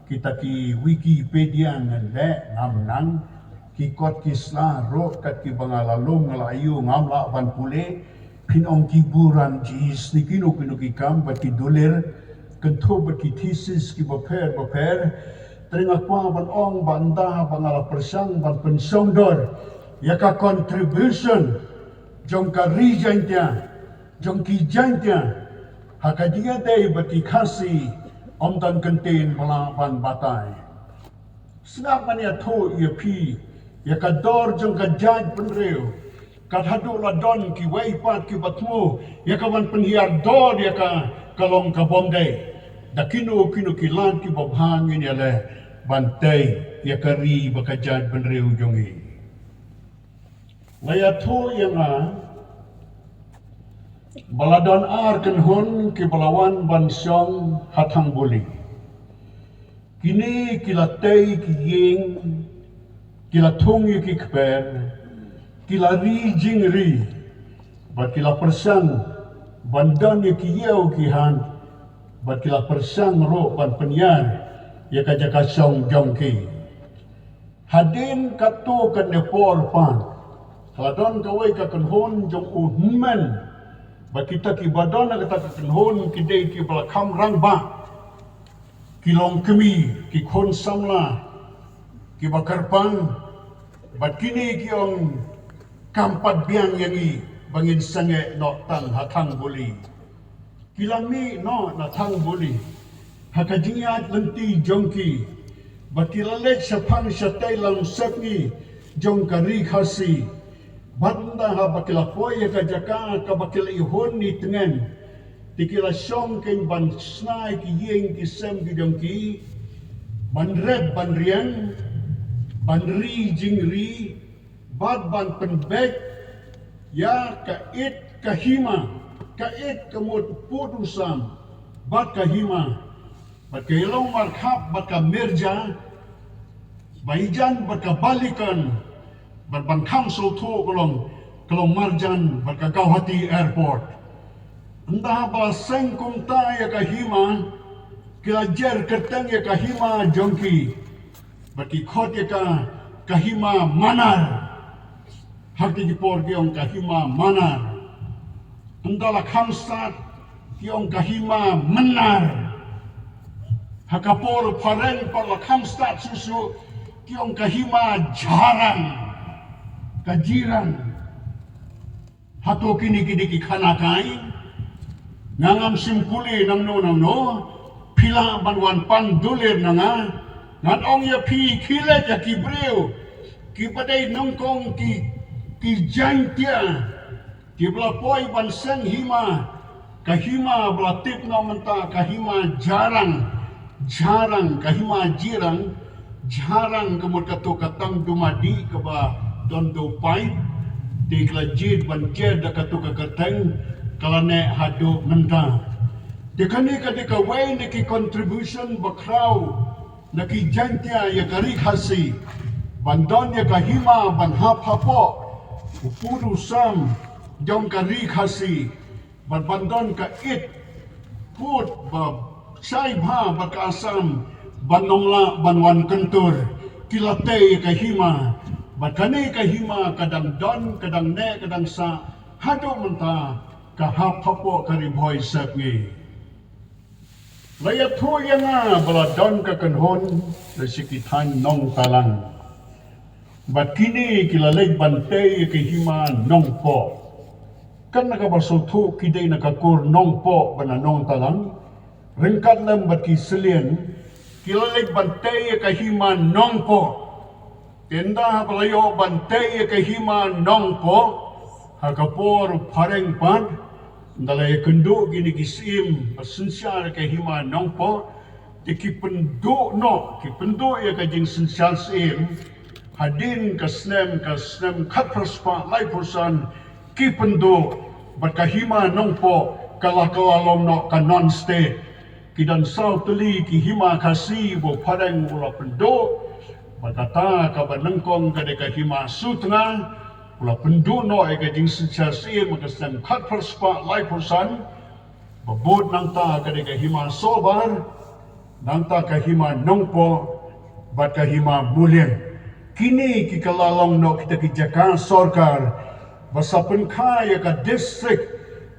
kita ki Wikipedia ngan leh ngam nang, ki kot ki sla ruh kat kiba nga la lum nga la ïoh ngam lah ban pule, phin ong ki buran jingïaseng kino kino ki kam bad ki dulir, kynthup bad ki thesis kiba pher bapher. Te nga kwah ban ong ba ynda ba nga la pyrshang ban pynshongdor ïa ka contribution jong ka ri Jaiñtia, jong ki Jaiñtia ha ka jingïadei bad ki Khasi, ym don kyntien ba lah ban batai. Sngap ngan ïathuh ïa phi ïa ka dor jong ka jaitbynriew, Kat haduh la don kiwei pat kiba thmu ïa ka ban pynhiar dor ïa ka, ka long ka bym dei. Da kino kino ki lad kiba bha ngin ïaleh ban tei ïa ka ri bad ka jaitbynriew jong ngi. La ïathuh ïa nga ba la don ar kynhun kiba la wan ban shong ha Thangbuli. Kine ki la tei ki ïing, ki la thung ïa ki kper, ki la ri jingri, bad ki la pyrshang ban don ïa ki ïew ki hat, bad ki la pyrshang ruh ban pynïar ïa ka jaka shong jong ki. Hadien katto katne por pat, ka la don kawei ka kynhun jong u hynmen, bad kita kiba don ha kata ka kynhun ki dei kiba la kham rangbah, ki long kmie, ki khun samla, kiba kyrpang, bad kine ki ong kam pat biang ïa ngi ba ngin sangeh noh tang ha Thangbuli. Ki la mih noh na Thangbuli ha ka jingïaid lynti jong ki, bad ki la leit shaphang shatei lam sepngi jong ka ri Khasi. Bad ynda haba ki la poi ha ka jaka kaba ki la ihun ni tngen, te ki la shong kein ban shna ïa ki ïing ki sem ki jong ki, ban ret ban riang, ban ri jingri, bad ban pynbeit ïa ka it ka hima, ka it ka mut pud u sam, bad ka hima, bad ka ïalong markhap, bad ka mirja, ba ïajan, bad ka balikon, bad ban kham sngewthuh ka long, ka long marjan bad ka Guwahati Airport. Ynda haba la seng kumta ïa ka hima, ki la jer kyrteng ïa ka hima jong ki, bad ki khot ïa ka, ka hima Manar. Ha kine ki por ki ong ka hima Manar. Ynda la kham stad ki ong ka hima Mynnar. Ha ka por phareng pat la kham stad shuh shuh ki ong ka hima Jharang, ka Jirang. Hato kine ki dei ki khana kai? Nga ngam shym pule nangno nangno, phi lah ban wan pan dulir na nga. Ngan ong ïa phi, khie leit ïa ki briew kiba dei nyngkong ki, ki Jaiñtia, kiba la poi ban seng hima, ka hima ba la tip noh mynta ka hima Jharang, Jharang, ka hima Jirang, Jharang ka mut kato ka tang duma dih kaba don dewpaip, te ka la jied ban jer da kato ka kyrteng, ka la neh haduh mynta. Te kane ka dei kawei na ki contribution ba khraw na ki Jaiñtia ïa ka ri Khasi, ban don ïa ka hima ban hap hapoh u pud u sam jong ka ri Khasi, bad ban don ka it pud ba shai bha bad ka Assam ban ym lah ban wan kyntur. Ki la tei ïa ka hima, bad kane ka hima ka dang don, ka dang neh, ka dang sah haduh mynta, ka hap hapoh ka Ri Bhoi Sepngi. La ïathuh ïa nga ba la don ka kynhun na sha ki thaiñ Nongtalang, bad kine ki la leit ban tei ïa ka hima Nongpoh. Kane kaba sngewthuh ki dei na ka kur Nongpoh bad na Nongtalang, ryngkat lem bad ki Syllian, ki la leit ban tei ïa ka hima Nongpoh. Te ynda haba la ïoh ban tei ïa ka hima Nongpoh, ha ka por phareng pat, ynda la ïakynduh kine ki syiem ba synshar ïa ka hima Nongpoh, te ki pynduh noh, ki pynduh ïa ka jingsynshar syiem, hadien ka snem, ka snem khatphra spah laiphew san, ki pynduh, bad ka hima Nongpoh ka la kylla long noh ka non state. Ki don saw tylli ki hima Khasi ba u phareng u la pynduh, bad kata kaba nyngkong ka dei ka hima Sutnga, u la pynduh noh ïa ka jingsynshar syiem ha ka snem khatphra spah laiphew san, ba bud nangta ka dei ka hima Sorbar, nangta ka hima Nongpoh, bad ka hima Muliang. Kine ki kylla long noh kita ki jaka sorkar ba sa pynkha ïa ka district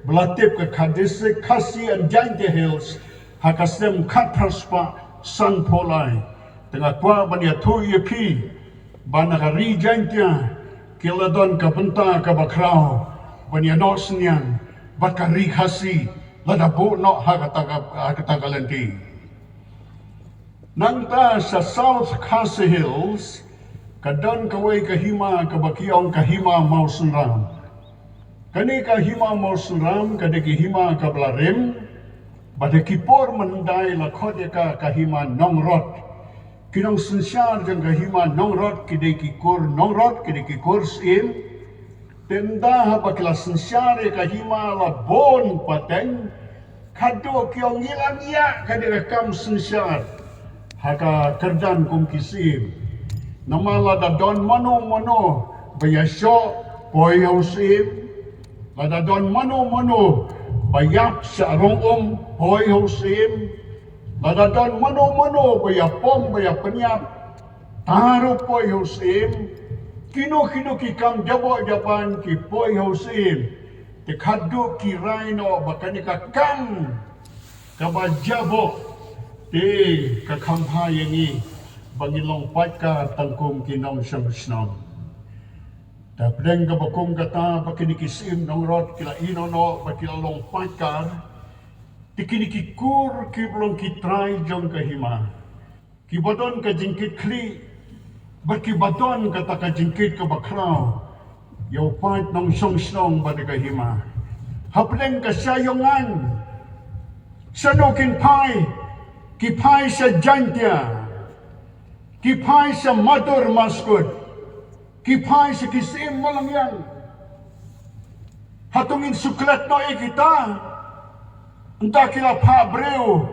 ba la tip ka, ka district Khasi and Jaintia Hills ha ka snem khatphra spah sanphew lai. Te nga kwah ban ïathuh ïa phi ba na ka ri Jaintia ki la don ka bynta kaba khraw ban ïa noh synñiang bad ka ri Khasi lada buh noh ha kata ka, ha kata ka lynti. Nangta sha South Khasi Hills ka don kawei ka hima kaba ki ong ka hima Mawsynram. Kane ka hima Mawsynram ka dei ka hima kaba la rim, bad ha ki por mynta la khot ïa ka ka hima Nongrot. Ki nongsynshar jong ka hima Nongrot ki dei ki kur Nongrot, ki dei ki kur Syiem. Te ynda haba ki la synshar ïa ka hima la bun pateng, khadduh ki ong ngi la ïa ka dei ka kam synshar ha ka kyrdan kum ki Syiem. Namar lada don mano mano ba ïashoh, poi ha u Syiem. Lada don mano mano ba ïap sha rong um, poi ha u Syiem. Lada don mano mano ba ïapom, ba ïapynïap, tang ruh poi ha u Syiem. Kino kino ki kam jaboh jaban ki poi ha u Syiem. Te khadduh ki rai noh ba kane ka kam kaba jaboh, te ka kham bha ïa ngi ba ngi long paidkar tang kum ki nongshong shnong. Te hapdeng kaba kum kata, ba kine ki Syiem Nongrot ki la ïehnoh noh ba ki la long paidkar. Te kine ki kur kiba long ki trai jong ka hima, kiba don ka jingkitkhlieh, bad kiba don kata ka jingkit kaba khraw ïa u paid nongshong shnong bad ka hima. Hapdeng ka Shayong Ngain, shano kin phai? Ki phai sha Jaintia, ki phai sha Madur Maskut, ki phai sha ki Syiem Malngiang. Hato ngin shu klet noh ïa kita? Ynda ki la phah briew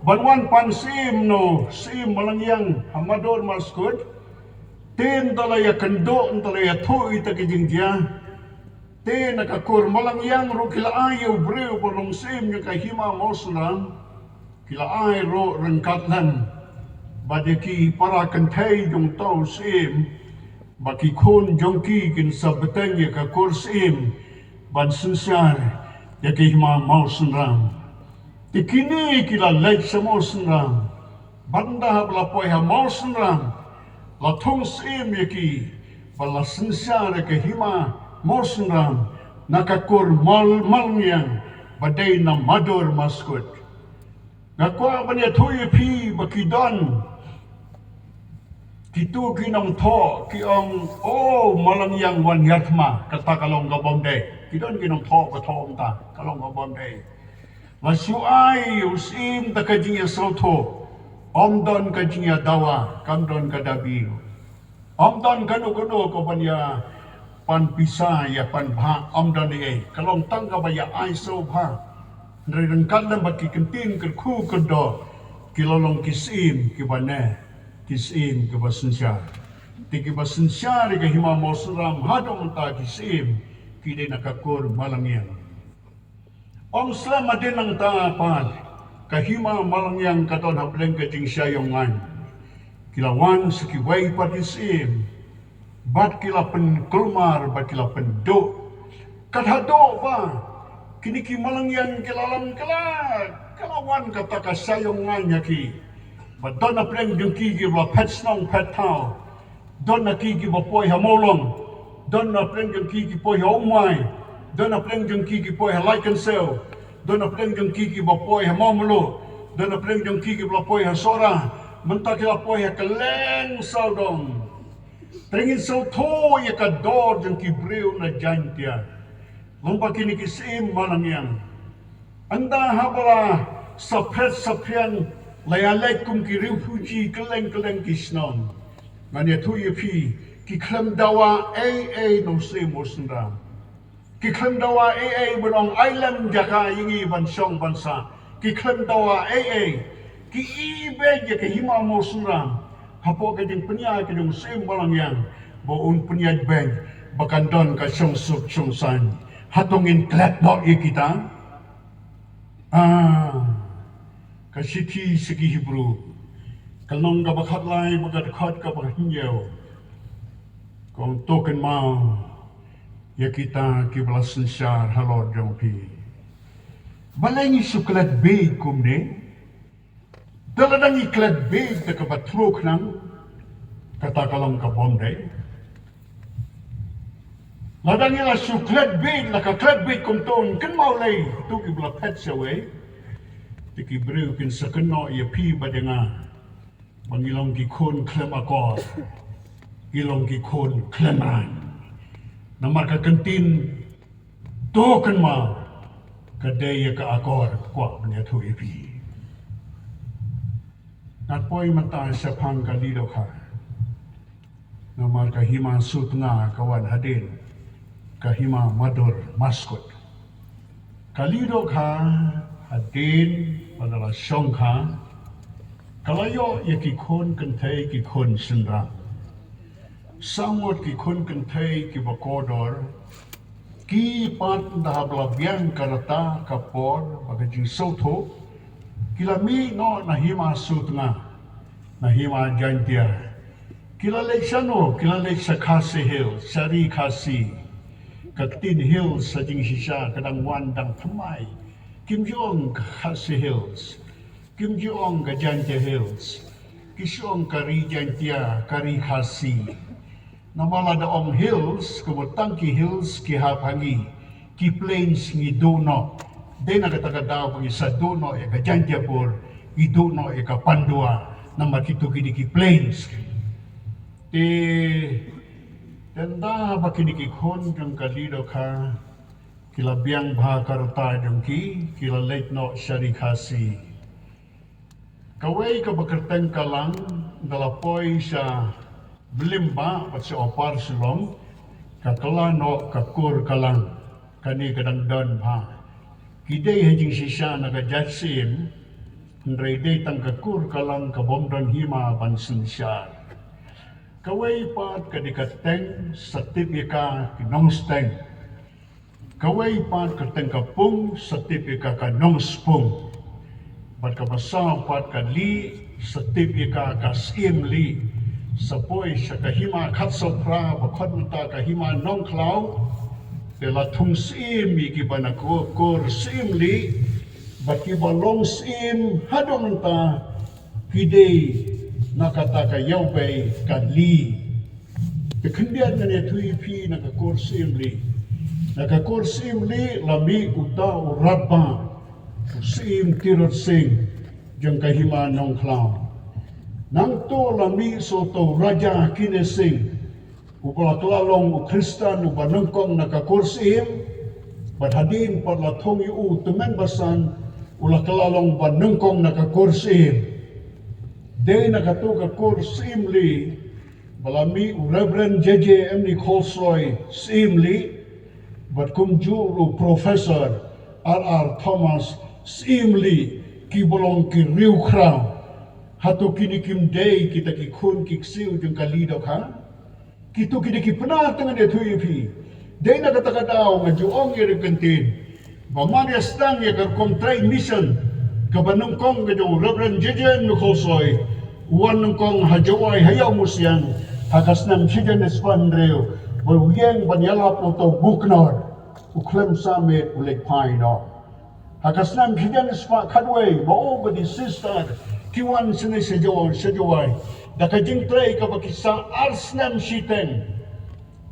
ban wan pan Syiem, no, Syiem Malngiang ha Madur Maskut, te ynda la ïakynduh, ynda la ïathuh ïa kita ki jingjia, te na ka kur Malngiang ruh ki la ai ïa u briew ban long syiem ïa ka hima Mawsynram. Ki la ai ruh ryngkat lem bad ïa ki para kynthei jong uta u syiem, ba ki khun jong ki kin sa bteng ïa ka kur Syiem ban synshar ïa ka hima Mawsynram. Te kine ki la leit sha Mawsynram. Bad ynda haba la poi ha Mawsynram, la thung syiem ïa ki ba la synshar ïa ka hima Mawsynram na ka kur Mal-, Malngiang ba dei na Madur Maskut. Nga kwah ban ïathuh ïa phi ba ki don kito ki nongthoh ki ong, "O Malngiang wan hiar thma," kata ka long ka bym dei. Ki don ki nongthoh ba thoh kumta, ka long ka bym dei. La shu ai u syiem da ka jingïasngewthuh, ym don ka jingïadawa, kam don ka dabi. Ym don kano kano ka ban ïa pan pisa, ïa pan bhah, ym don ei ei. Ka long tang kaba ïa ai sngewbha. Hynrei ryngkat lem bad ki ktien kyrkhu kyrdoh, ki la long ki syiem kiba neh, ki syiem kiba synshar. Te kiba synshar ïa ka hima Mawsynram haduh mynta, ki syiem ki dei na ka kur Malngiang. Ym slem hadien nangta pat, ka hima Malngiang ka don hapdeng ka jingshah ïong ngain. Ki la wan sa kiwei pat ki syiem, bad ki la pynkulmar, bad ki la pynduh. Kat haduh ba kine ki Malngiang ki la lam, ki la, ki la wan kata ka shah ïong ngain ïa ki. Bad don hapdeng jong ki kiba la phet shnong phet thaw. Don na ki kiba poi ha Mawlong, don na pdeng jong ki ki poi ha Umai, don na pdeng jong ki ki poi ha Laitkynshew, don na pdeng jong ki kiba poi ha Mawmluh, don na pdeng jong ki kiba la poi ha Sohra, mynta ki la poi ha kylleng sawdong. Te ngin sngewthuh ïa ka dor jong ki briew na Jaintia. Long ba kine ki syiem Malngiang, ynda haba la saphriang saphriang, la ïaleit kum ki refugee kylleng kylleng ki shnong, ngan ïathuh ïa phi, ki khlem dawa ei ei na u Syiem Mawsynram. Ki khlem dawa ei ei ban ong ai lem jaka ïa ngi ban shong ban sah. Ki khlem dawa ei ei. Ki ibeit ïa ka hima Mawsynram hapoh ka jingpynïaid ka jong u Syiem Malngiang ba un pynïaid beit ba kan don ka shongsuk shongsaiñ. Hato ngin klet noh ïa kita? Ah, ka shithi sha ki Hebru, ka lynnong kaba khatlai, bad ka dkhot kaba hynñiew, ka ong, to kynmaw ïa kita kiba la synshar halor jong phi. Balei ngi shu klet bieit kumne? Te lada ngi klet bieit da kaba thru khnang, kata ka long ka bym dei. Lada ngi la shu klet bieit, la ka klet bieit kumto, kynmaw lei, to kiba la phet shawei. Te ki briew kin sa kynnoh ïa phi bad ïa nga ba ngi long ki khun khlem akor, ngi long ki khun khlem rang. Namar ka ktien To kynmaw ka dei ïa ka akor ka kwah ban ïathuh ïa phi. Ngan poi mynta shaphang ka Lee Dohkha. Namar ka hima Sutnga ka wan hadien ka hima Madur Maskut. Ka Lee Dohkha hadien ba ka la shong kha, ka la ïoh ïa ki khun kynthei ki khun shynrang. Saw ngut ki khun kynthei kiba kordor, ki pat da haba la biang ka rta ka por ba ka jingsngewthuh, ki la mih noh na hima Sutnga, na hima Jaintia. Ki la leit shano, ki la leit sha Khasi Hills, sha Ri Khasi. Ka ktien Hills ha jingshisha ka dang wan dang thymmai. Kim ju ong ka Khasi Hills, kim ju ong ka Jaintia Hills, ki shu ong ka Ri Jaintia, ka Ri Khasi. Namar lada ong hills, ka mut tang ki hills ki hap ha ngi, ki plains ngi duh noh. Dei na kata ka daw ba ngi sa duh noh ïa ka Jaintiapur, ngi duh noh ïa ka Pandua, namar kito ki dei ki plains. Te tang da ba kine ki khun jong ka Lee Dohkha ki la biang bha ka rta jong ki, ki la leit noh sha Ri Khasi. Kawei kaba kyrteng Kalang, da la poi sha Blimbah bad sha Upper Shillong, ka kylla noh ka kur Kalang, kane ka dang don bha. Ki dei ha jingshisha na ka jait Syiem, hynrei dei tang ka kur Kalang ka bym don hima ban synshar. Kawei pat ka dei ka Teng, sa tip ïa ka ki Nongsteng. Kawei pat ka Teng ka Pung, sa tip ïa ka ka Nongspung. Bad kaba saw pat ka Lee, sa tip ïa ka ka Syiem Lee. Sa poi sha ka hima Khatsawphra ba khot mynta ka hima Nongkhlaw. Te la thung Syiem ïa kiba na ka kur Syiem Lee. Bad kiba long Syiem haduh mynta ki dei na kata ka ïawbei ka Lee. Te khyndiat ngan ïathuh ïa phi na ka kur Syiem Lee. Na ka kur Syiem Lee la mih uta u Rangbah, u Syiem Tirot Sing jong ka hima Nongkhlaw. Nangta la mih sa uta u Raja Kine Sing, uba la kylla long u Khristan uba nyngkong na ka kur Syiem. Bad hadien pat la thung ïa u tymmen basan, u la kylla long ba nyngkong na ka kur Syiem. Dei na kato ka kur Syiem Lee ba la mih u Reverend J J M D Kholsoi Syiem Lee, bad kumjuh u Professor R R Thomas Syiem Lee, kiba long ki riewkhraw. Hato kine kim dei kita ki khun ki ksiew jong ka Lee Dohkha? Kito ki dei ki pynah te ngan ïathuh ïa phi. Dei na kata ka daw nga ju ong ïa ka ktien ba mar ïa sdang ïa ka rukom trei mission kaba nyngkong ka jong u Reverend J J N Kholsoi, u wan nyngkong ha Jowai ha Ïawmusiang, ha ka snem shihajar spah hynriew, ba u ïeng ban ïalap uto u Bucknor, u khlem sah miet u leit phai noh. Ha ka snem shihajar spah khatwei, ba u bad i sister ki wan shane sha Jowai, sha Jowai da ka jingtrei kaba ki sah ar snem shiteng.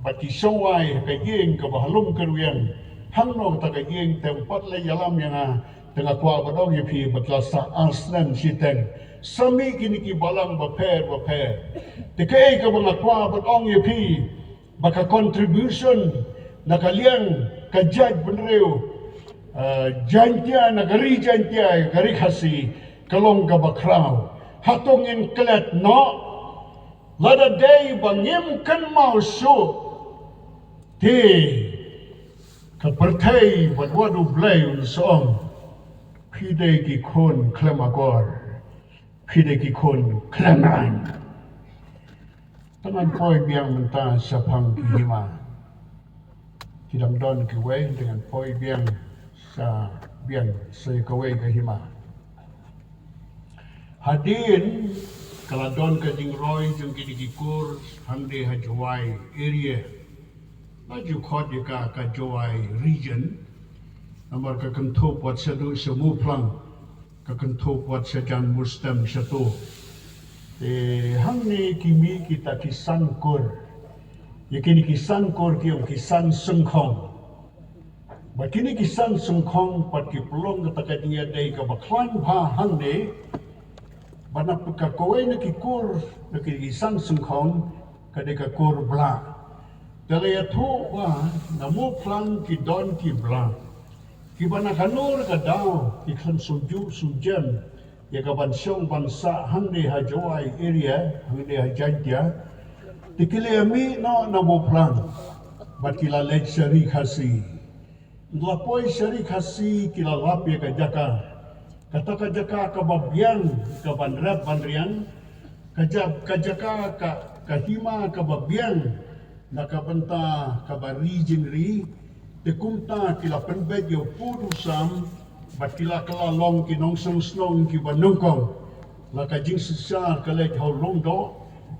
Bad ki shong wai ha ka ïing kaba ha Lum Kyrwiang. Hangno kata ka ïing, te ym pat leit ïalam ïa nga, te nga kwah ban ong ïa phi ba ki la sah ar snem shiteng. Sa mih kine ki balang bapher bapher. Te kaei kaba nga kwah ban ong ïa phi, ba ka contribution na ka liang ka jaitbynriew, eh, Jaintia, na ka ri Jaintia, ka ri Khasi, ka long kaba khraw. Hato ngin klet noh? Lada dei ba ngim kynmaw shuh, te ka pyrthei bad wat U Blei un sa ong, phi dei ki khun khlem akor, phi dei ki khun khlem aiñ. Te ngan poi biang mynta shaphang ki hima. Ki dang don kiwei, te ngan poi biang sha, biang sha kawei ka hima. Hadien ka la don ka jingroi jong kine ki kur hangne ha Jowai area. La ju khot ïa ka ka Jowai region. Namar ka kynthup wat shaduh sha Muphlang, ka kynthup wat sha jan Mustem shato. Te hangne ki mih kita ki san kur. Ïa kine ki san kur ki ong ki san syngkhong. Bad kine ki san syngkhong pat ki pynlong kata ka jingïadei kaba khlaiñ bha hangne. Bad na ka kawei na ki kur na kine ki san syngkhong ka dei ka kur Blah. Te la ïathuh ba na Mawphlang ki don ki blah kiba na kano ka daw ki khlem sngewjuh sngewjem ïa ka ban shong ban sah hangne ha Jowai area, hangne ha Jaintia. Te ki la ïamih noh na Mawphlang bad ki la leit sha Ri Khasi. Ngi la poi sha Ri Khasi ki la lap ïa ka jaka. Kata ka jaka kaba biang ka ban rep ban riang. Ka ja-, ka jaka ka, ka hima kaba biang na ka bynta kaba ri jingri. Te kumta ki la pynbeit ïa u pud u sam bad ki la kylla long ki nongshong shnong kiba nyngkong. La ka jingsynshar ka leit ha u Lyngdoh.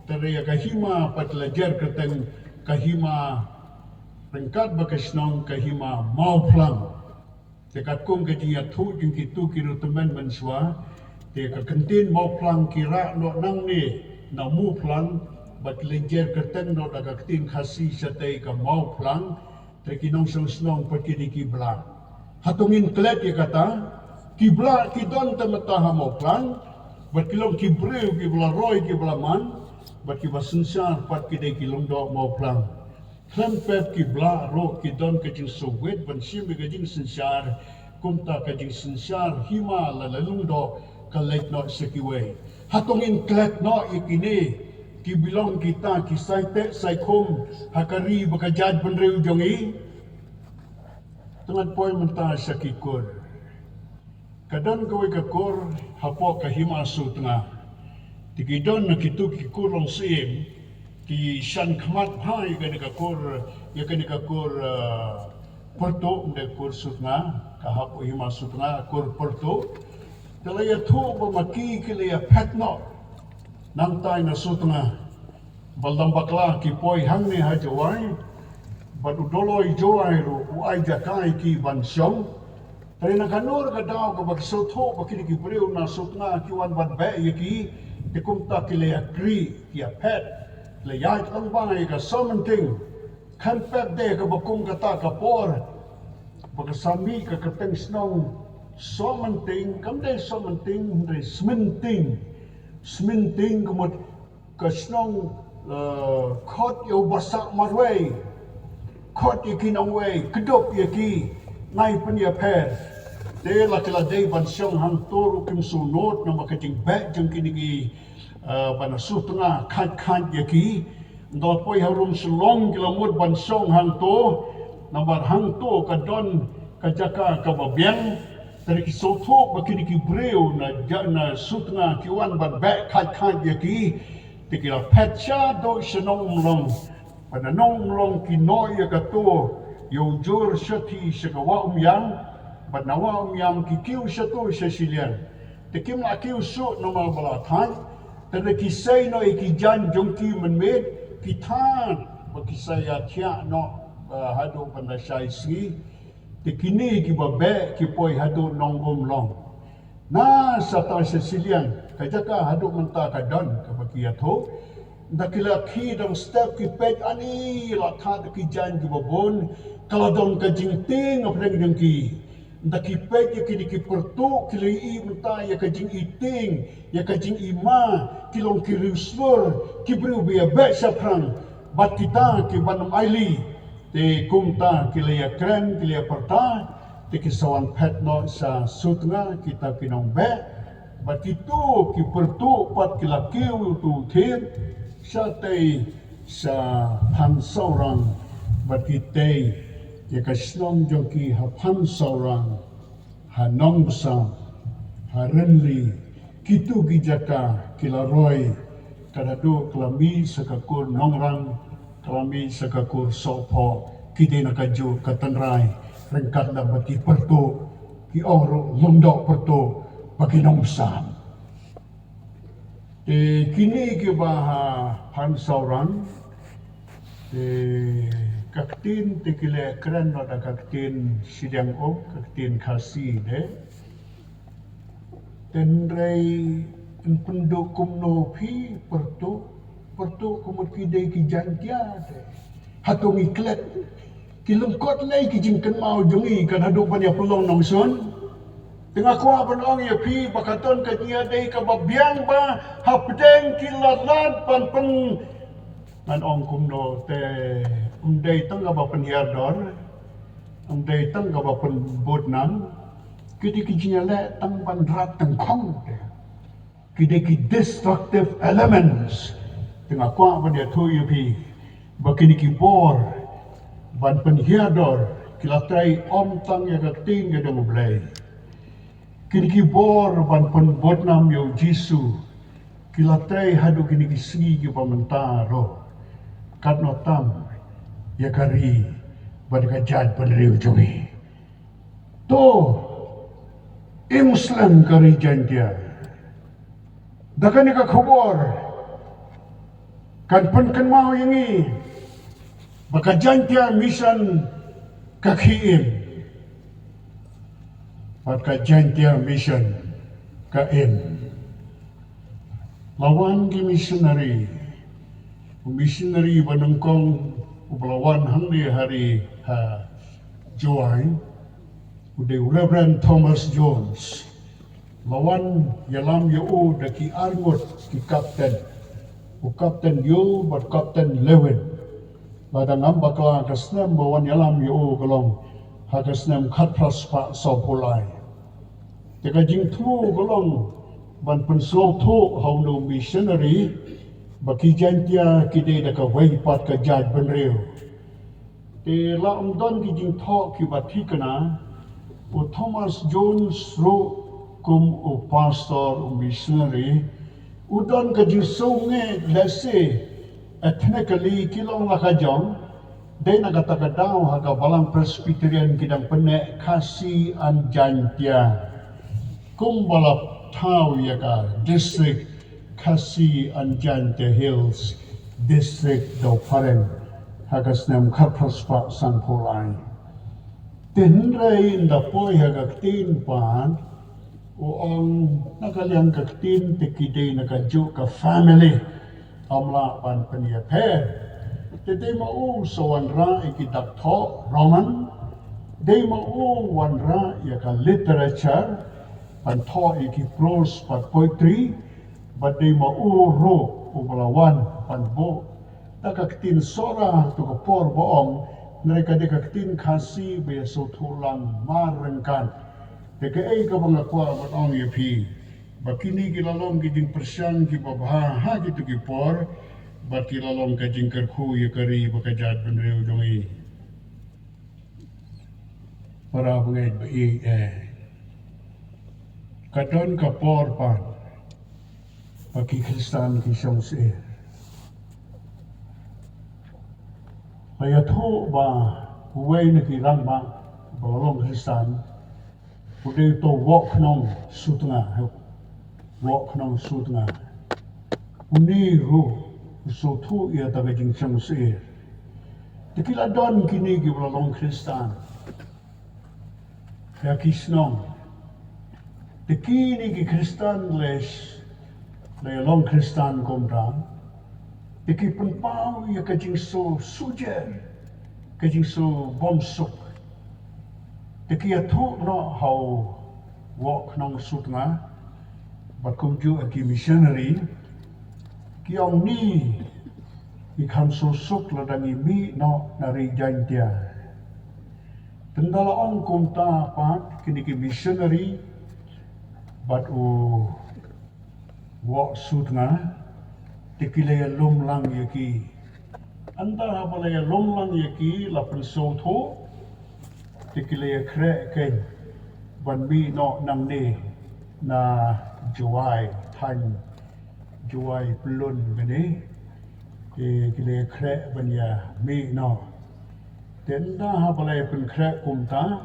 Te ïa ka hima pat la jer kyrteng ka hima ryngkat bad ka shnong ka hima Mawphlang. Te katkum ka jingïathuh jong kito ki ruh tymmen mynshuwa, te ka ktien Mawphlang ki rah noh nangne na Mawphlang, bad ki la jer kyrteng noh da ka ktien Khasi shatei ka Mawphlang. Te ki nongshong shnong pat ki dei ki blah. Hato ngin klet ïa kata? Ki blah ki don te mynta ha Mawphlang, bad ki long ki briew kiba la roi kiba la man, bad kiba synshar pat ki dei ki Lyngdoh Mawphlang. Khlem pep ki blah ruh ki don ka jingsngewbha ban shim ïa ka jingsynshar, kumta ka jingsynshar hima la la Lyngdoh ka leit noh sha kiwei. Hato ngin klet noh ïa kine kiba long kita ki sai teh sai khum ha ka ri bad ka jaitbynriew jong ngi? Te ngan poi mynta sha ki kur. Ka don kawei ka kur hapoh ka hima Sutnga. Te ki don na kito ki kur long siem, ki shan khmat bha ïa kane ka kur, ïa kane ka kur, eh, Pyrtuh, ym dei kur Sutnga, ka hapoh hima Sutnga, kur Pyrtuh. Te la ïathuh ba ma ki ki la ïaphet noh nangtai na Sutnga. Ba la dang bakla ki poi hangne ha Jowai, bad u Doloi Jowai ruh u ai jaka ïa ki ban shong. Te na kano ka daw kaba ki sngewthuh ba kine ki briew na Sutnga ki wan ban beh ïa ki, te kumta ki la ïakri, ki ïaphet, la ïaid lyngba ïa ka Sohmynting. Khlem pep de kaba kum kata ka por ba ka sa mih ka kyrteng shnong Sohmynting, kam dei Sohmynting, hynrei Smynting. Smynting ka mut ka shnong, eh, khot ïa u ba sah marwei, khot ïa ki nongwei, kdup ïa ki, ngai pynïapher. Te la ki la dei ban shong hangto ruh kim sngewnud namar ka jingbeh jong kine ki, eh, ba na Sutnga khait khait ïa ki. Nda poi harum Shillong ki la mut ban shong hangto, namar hangto ka don ka jaka kaba biang. Te ki sngewthuh ba kine ki briew na ja-, na Sutnga ki wan ban beh khait khait ïa ki. Te ki la phet shaduh sha Nongumlong. Bad na Nongumlong ki noh ïa kato, ïa u jur shathie sha ka Wah Umïam. Bad na Wah Umïam ki kiew shato sha shiliang. Te kim lah kiew shuh namar ba la thait. Te da ki sei noh ïa ki jaiñ jong ki mynmiet, ki thait ba ki sa ïathiah noh, eh, haduh ban da shai sngi. Te kine kiba beh ki poi haduh Nongumlong. Na shatei sha shiliang, ka jaka haduh mynta ka don kaba ki ïathuh. Nda ki la khie dang step ki peit ani la thait da ki jaiñ kiba bun, ka la don ka jingtieng hapdeng jong ki. Nda ki peit ïa kine ki pyrtuh ki la ïohi mynta ïa ka jingitieng, ïa ka jingima, ki long ki riewshlur, ki briew ba ïabeh shaphrang, bad kita kiban ym ailad. Te kumta ki la ïakren, ki la ïapyrta, te ki sa wan phet noh sha Sutnga, kita ki nongbeh, bad kito ki pyrtuh pat ki la kiew tu thied, shatei sha Phanshawrang, bad ki tei ïa ka shnong jong ki ha Phanshawrang, ha Nongpsam, ha Rynli, kito ki jaka ki la roi, ka la duh ka la mih sha ka kur Nongrang, ka la mih sha ka kur Sohphoh, ki dei na kajuh ka tynrai, ryngkat lang bad ki pyrtuh, ki ong ruh Lyngdoh Pyrtuh, bad ki Nongpsam. Te kine kiba ha Phanshawrang, te ka ktien te ki la kren noh da ka ktien shiliang, ka ktien Khasi de. Te hynrei yn pynduh kumno phi pyrtuh, pyrtuh ka mut ki dei ki Jaiñtia te. Hato ngi klet, ki lyngkot lei ki jingkynmaw jong ngi kan haduh ban ïa pynlong nongshun. Te nga kwah ban ong ïa phi ba ka don ka jingïadei kaba biang ba hapdeng ki la lad ban pyn Ngan ong kumno te, ym dei tang kaba pynhiar dor, ym dei tang kaba pynbud nam, ki dei ki jingïaleh tang ban rat tyngkhong te. Ki dei ki destructive elements. Te nga kwah ban ïathuh ïa phi ba kine ki bor ban pynhiar dor ki la trei ym tang ïa ka ktien ka jong U Blei. Kine ki bor ban pynbud nam ïa U Jisu ki la trei haduh kine ki sngi kiba mynta ruh. Katno tam ïa ka ri bad ka jaitbynriew jong ngi. To, im slem ka ri Jaintia. Da kane ka khubor kan pynkynmaw ïa ngi ba ka Jaintia Mission ka khie im bad ka Jaintia Mission ka im. La wan ki missionary, u missionary ba nyngkong uba la wan hangne ha ri ha Jowai u dei u Reverend Thomas Jones. La wan ïalam ïa u da ki arngut ki kapten, u Kapten Yeo bad Kapten Lewin. Lada ngam bakla ka snem ba wan ïalam ïa u ka long ha ka snem khatphra spah sawphew lai. Te ka jingthmu ka long ban pynsngewthuh ha u missionary ba ki Jaintia ki dei da kawei pat ka jaitbynriew. Te la ym don ki jingthoh kiba thikna, u Thomas Jones ruh kum u pastor, u missionary, u don ka jingsngewsih lehse ethnically ki long la ka jong, dei na kata ka daw ha ka Balang Presbyterian ki dang pynneh Khasi and Jaintia. Kumba la thaw ïa ka district Khasi and Jaintia Hills District da u phareng ha ka snem khatphra spah sanphew lai. Te hynrei ynda poi ha ka ktien pat u ong na ka liang ka ktien te ki dei na kajuh ka family. Ym lah ban pynïapher. Te dei ma u sa wanrah ïa ki dak thoh Roman, dei ma u wanrah ïa ka literature, ban thoh ïa ki prose bad poetry, bad dei ma u ruh uba la wan ban buh da ka ktien Sohra ha kato ka por ba ong, hynrei ka dei ka ktien Khasi ba ïasngewthuh lang marryngkat. Te kaei kaba nga kwah ban ong ïa phi, ba kine ki la long ki jingpyrshang kiba bha ha kito ki por, bad ki la long ka jingkyrkhu ïa ka ri bad ka jaitbynriew jong ngi. Para bangeit ba ïeit, eh, ka don ka por pat ba ki Khristan ki shong syier. La ïathuh ba uwei na ki rangbah ba la long Khristan u dei uto u Woh Khnong Sutnga, Woh Khnong Sutnga. Une ruh u sngewthuh ïa kata ka jingshong syier. Te ki la don kine kiba la long Khristan ha ki shnong. Te kine ki Khristan leh, leh long Khristan kumta, te ki pynpaw ïa ka jingsngewsyier, ka jingsngewbymsuk. Te ki ïathuh noh ha u Woh Khnong Sutnga bad kumjuh ha ki missionary, ki ong ngi, ngi kham sngewsuk lada ngi mih noh na ri Jaintia. Te ynda la ong kumta pat kine ki missionary bad u Woh Sutnga, te ki la ïalum lang ïa ki. Ynda haba la ïalum lang ïa ki, la pynsngewthuh, te ki la ïakhreh kein ban mih noh nangne na Jowai, thaiñ Jowai Pyllun kane. Te ki la ïakhreh ban ïa mih noh. Te ynda haba la ïapynkhreh kumta,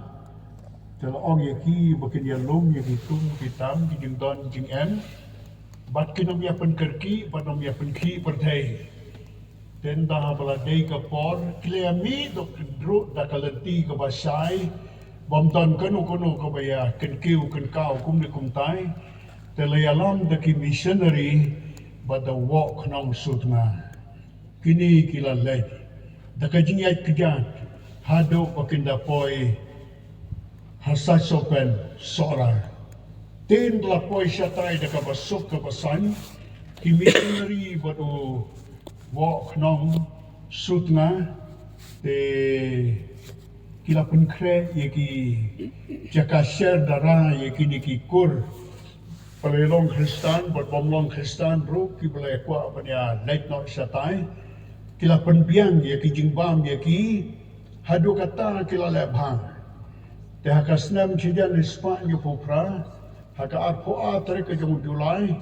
te la ong ïa ki ba kin ïalum ïa ki tum ki tam, ki jingdon jingem, bad kin ym ïapynkyrkieh bad ym ïapynkhih pyrthei. Te ynda haba la dei ka por, ki la ïamih dok kyndruh da ka lynti kaba shai, bym don kano kano kaba ïakynkiew kynkaw kumne kumtai. Te la ïalam da ki missionary bad da u Woh Khnong Sutnga. Kine ki la leit da ka jingïaid kjat haduh ba kin da poi ha Saisopen Sohra. Te ynda la poi shatai da kaba suk kaba saiñ, ki missionary bad u Woh Khnong Sutnga, te ki la pynkhreh ïa ki jaka sher dara ïa kine ki kur ba la long Khristan bad bym long Khristan ruh, ki ba la kwah ban ïa leit noh shatai. Ki la pynbiang ïa ki jingbam ïa ki, haduh katta ki la leh bha. Te ha ka snem shi hajar khyndai spah hynñiewphew phra, ha ka arphew ar tarik ka jong u July,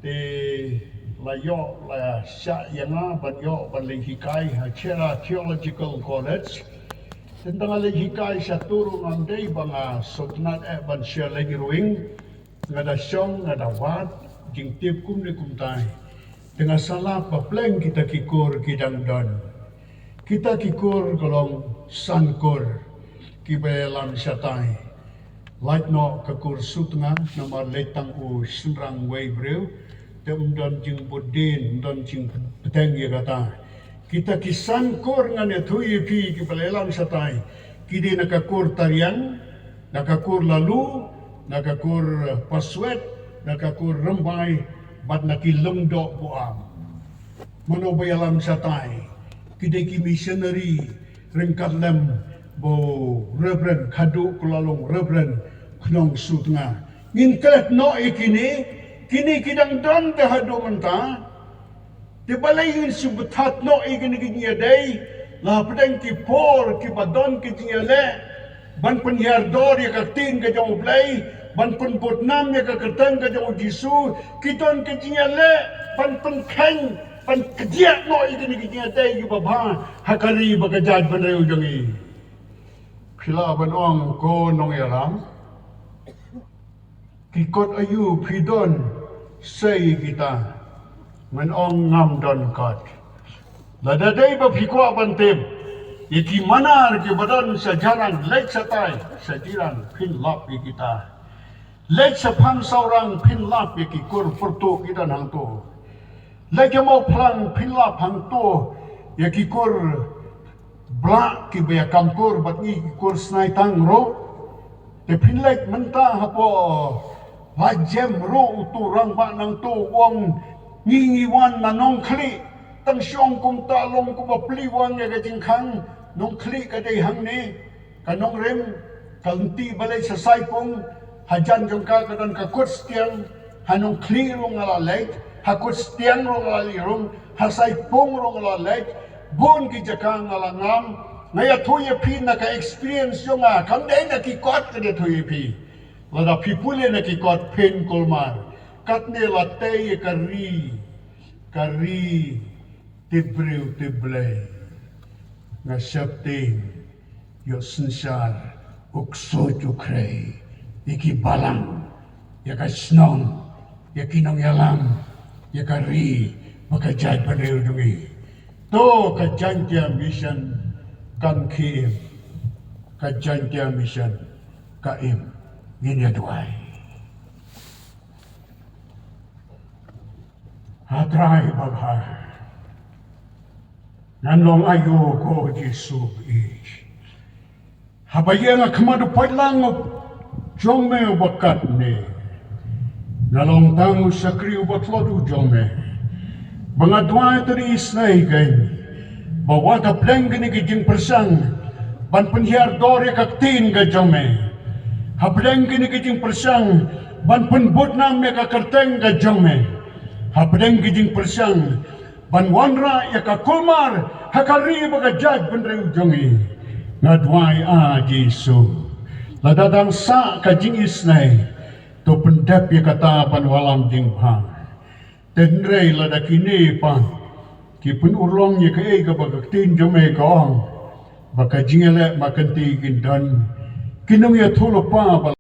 te la ïoh, la shah ïa nga ban ïoh ban leit hikai ha Cherra Theological College. Te tang nga leit hikai shatur ruh ngam dei ba nga sngewtynnat eh ban shah leit ruh, nga da shong, nga da wad jingtip kumne kumtai. Te nga sngewlap ba pleng kita ki kur ki dang don. Kita ki kur ka long san kur ki ba ïalam shatai. Lait noh ka kur Sutnga namar leit tang u shynrang wei briew, te ym don jingbud dien, ym don jingbteng ïa kata. Kita ki san kur ngan ïathuh ïa phi ki ba la ïalam shatai, ki dei na ka kur Tariang, na ka kur Lalu, na ka kur, eh, Paswet, na ka kur Rymbai, bad na ki Lyngdoh Buaam. Mano ba ïalam shatai? Ki dei ki missionary ryngkat lem bad u Reverend, haduh ka la long Reverend Khnong Sutnga. Ngin klet noh ïa kine, kine ki dang don te haduh mynta. Te balei ngin shu bthat noh ïa kine ki jingïadei, la hapdeng ki por ki ba don ki jingïaleh ban pynhiar dor ïa ka ktien ka jong U Blei, ban pynbud nam ïa ka kyrteng ka jong U Jisu, ki don ki jingïaleh ban pynkheiñ, ban kdiah noh ïa kine ki jingïadei ki ba bha ha ka ri bad ka jaitbynriew jong ngi. Phi lah ban ong, ko nongïalam, ki kot aïu phi don, sei kita. Ngan ong ngam don kot. Lada dei ba phi kwah ban tip ïa ki manar ki ba don sha Jalan, leit shatai, sha Jalan, phin lap ïa kita. Leit sha Pangsaurang, phin lap ïa ki kur pyrtuh ki don hangto. Leit sha Mawphlang, phin lap hangto ïa ki kur blah ki ba ïa kam kur bad ngi ki kur Snaitang ruh. Te phin leit mynta hapoh Laitjem ruh, uto u rangbah nangto u ong, ngi ngi wan na Nongkhlieh. Tang shong kumta long kumba plie wan ïa ka jingkhang. Nongkhlieh ka dei hangne, ka Nongrim, ka lynti ba leit sha Saipung. Hajan jong ka ka don ka Kut Stiang. Ha Nongkhlieh ruh nga la leit, ha Kut Stiang ruh nga la leit rung, ha Saipung ruh nga la leit. Bun ki jaka nga la ngam. Nga ïathuh ïa phi na ka experience jong nga, kam dei na ki kot ka dei ïathuh ïa phi. Lada phi pule na ki kot phin kulmar. Katne la tei ïa ka ri, ka ri tip briew tip Blei. Nga sheptieng, ïoh synshar, u ksuid u khrei, ïa ki balang, ïa ka shnong, ïa ki nongïalam, ïa ka ri bad ka jaitbynriew jong ngi. To ka Jaintia Mission kan khie im, ka Jaintia Mission ka im. Ngin ïa duwai. Ha Trai babha, ngan long aïu ko Jisu baieit? Haba ïeng ha khmat u paidlang jong me uba katne, nga long tang u shakri uba tlot u jong me. Ba nga duwai tang isynei kein, ba wat hapdeng kine ki jingpyrshang ban pynhiar dor ïa ka ktien ka jong me, hapdeng kine ki jingpyrshang ban pynbud nam ïa ka kyrteng ka jong me, hapdeng ki jingpyrshang ban wanrah ïa ka kulmar ha ka ri bad ka jaitbynriew jong ngi. Nga duwai, a Jisu, lada dang sah ka jingisynei, to pyndep ïa kata ban wallam jingbha. Hynrei lada kine pat ki pynurlong ïa kaei kaba ka ktien jong me ka ong, ba ka jingïaleh markynti kin don, kin ym ïathuh lypa ba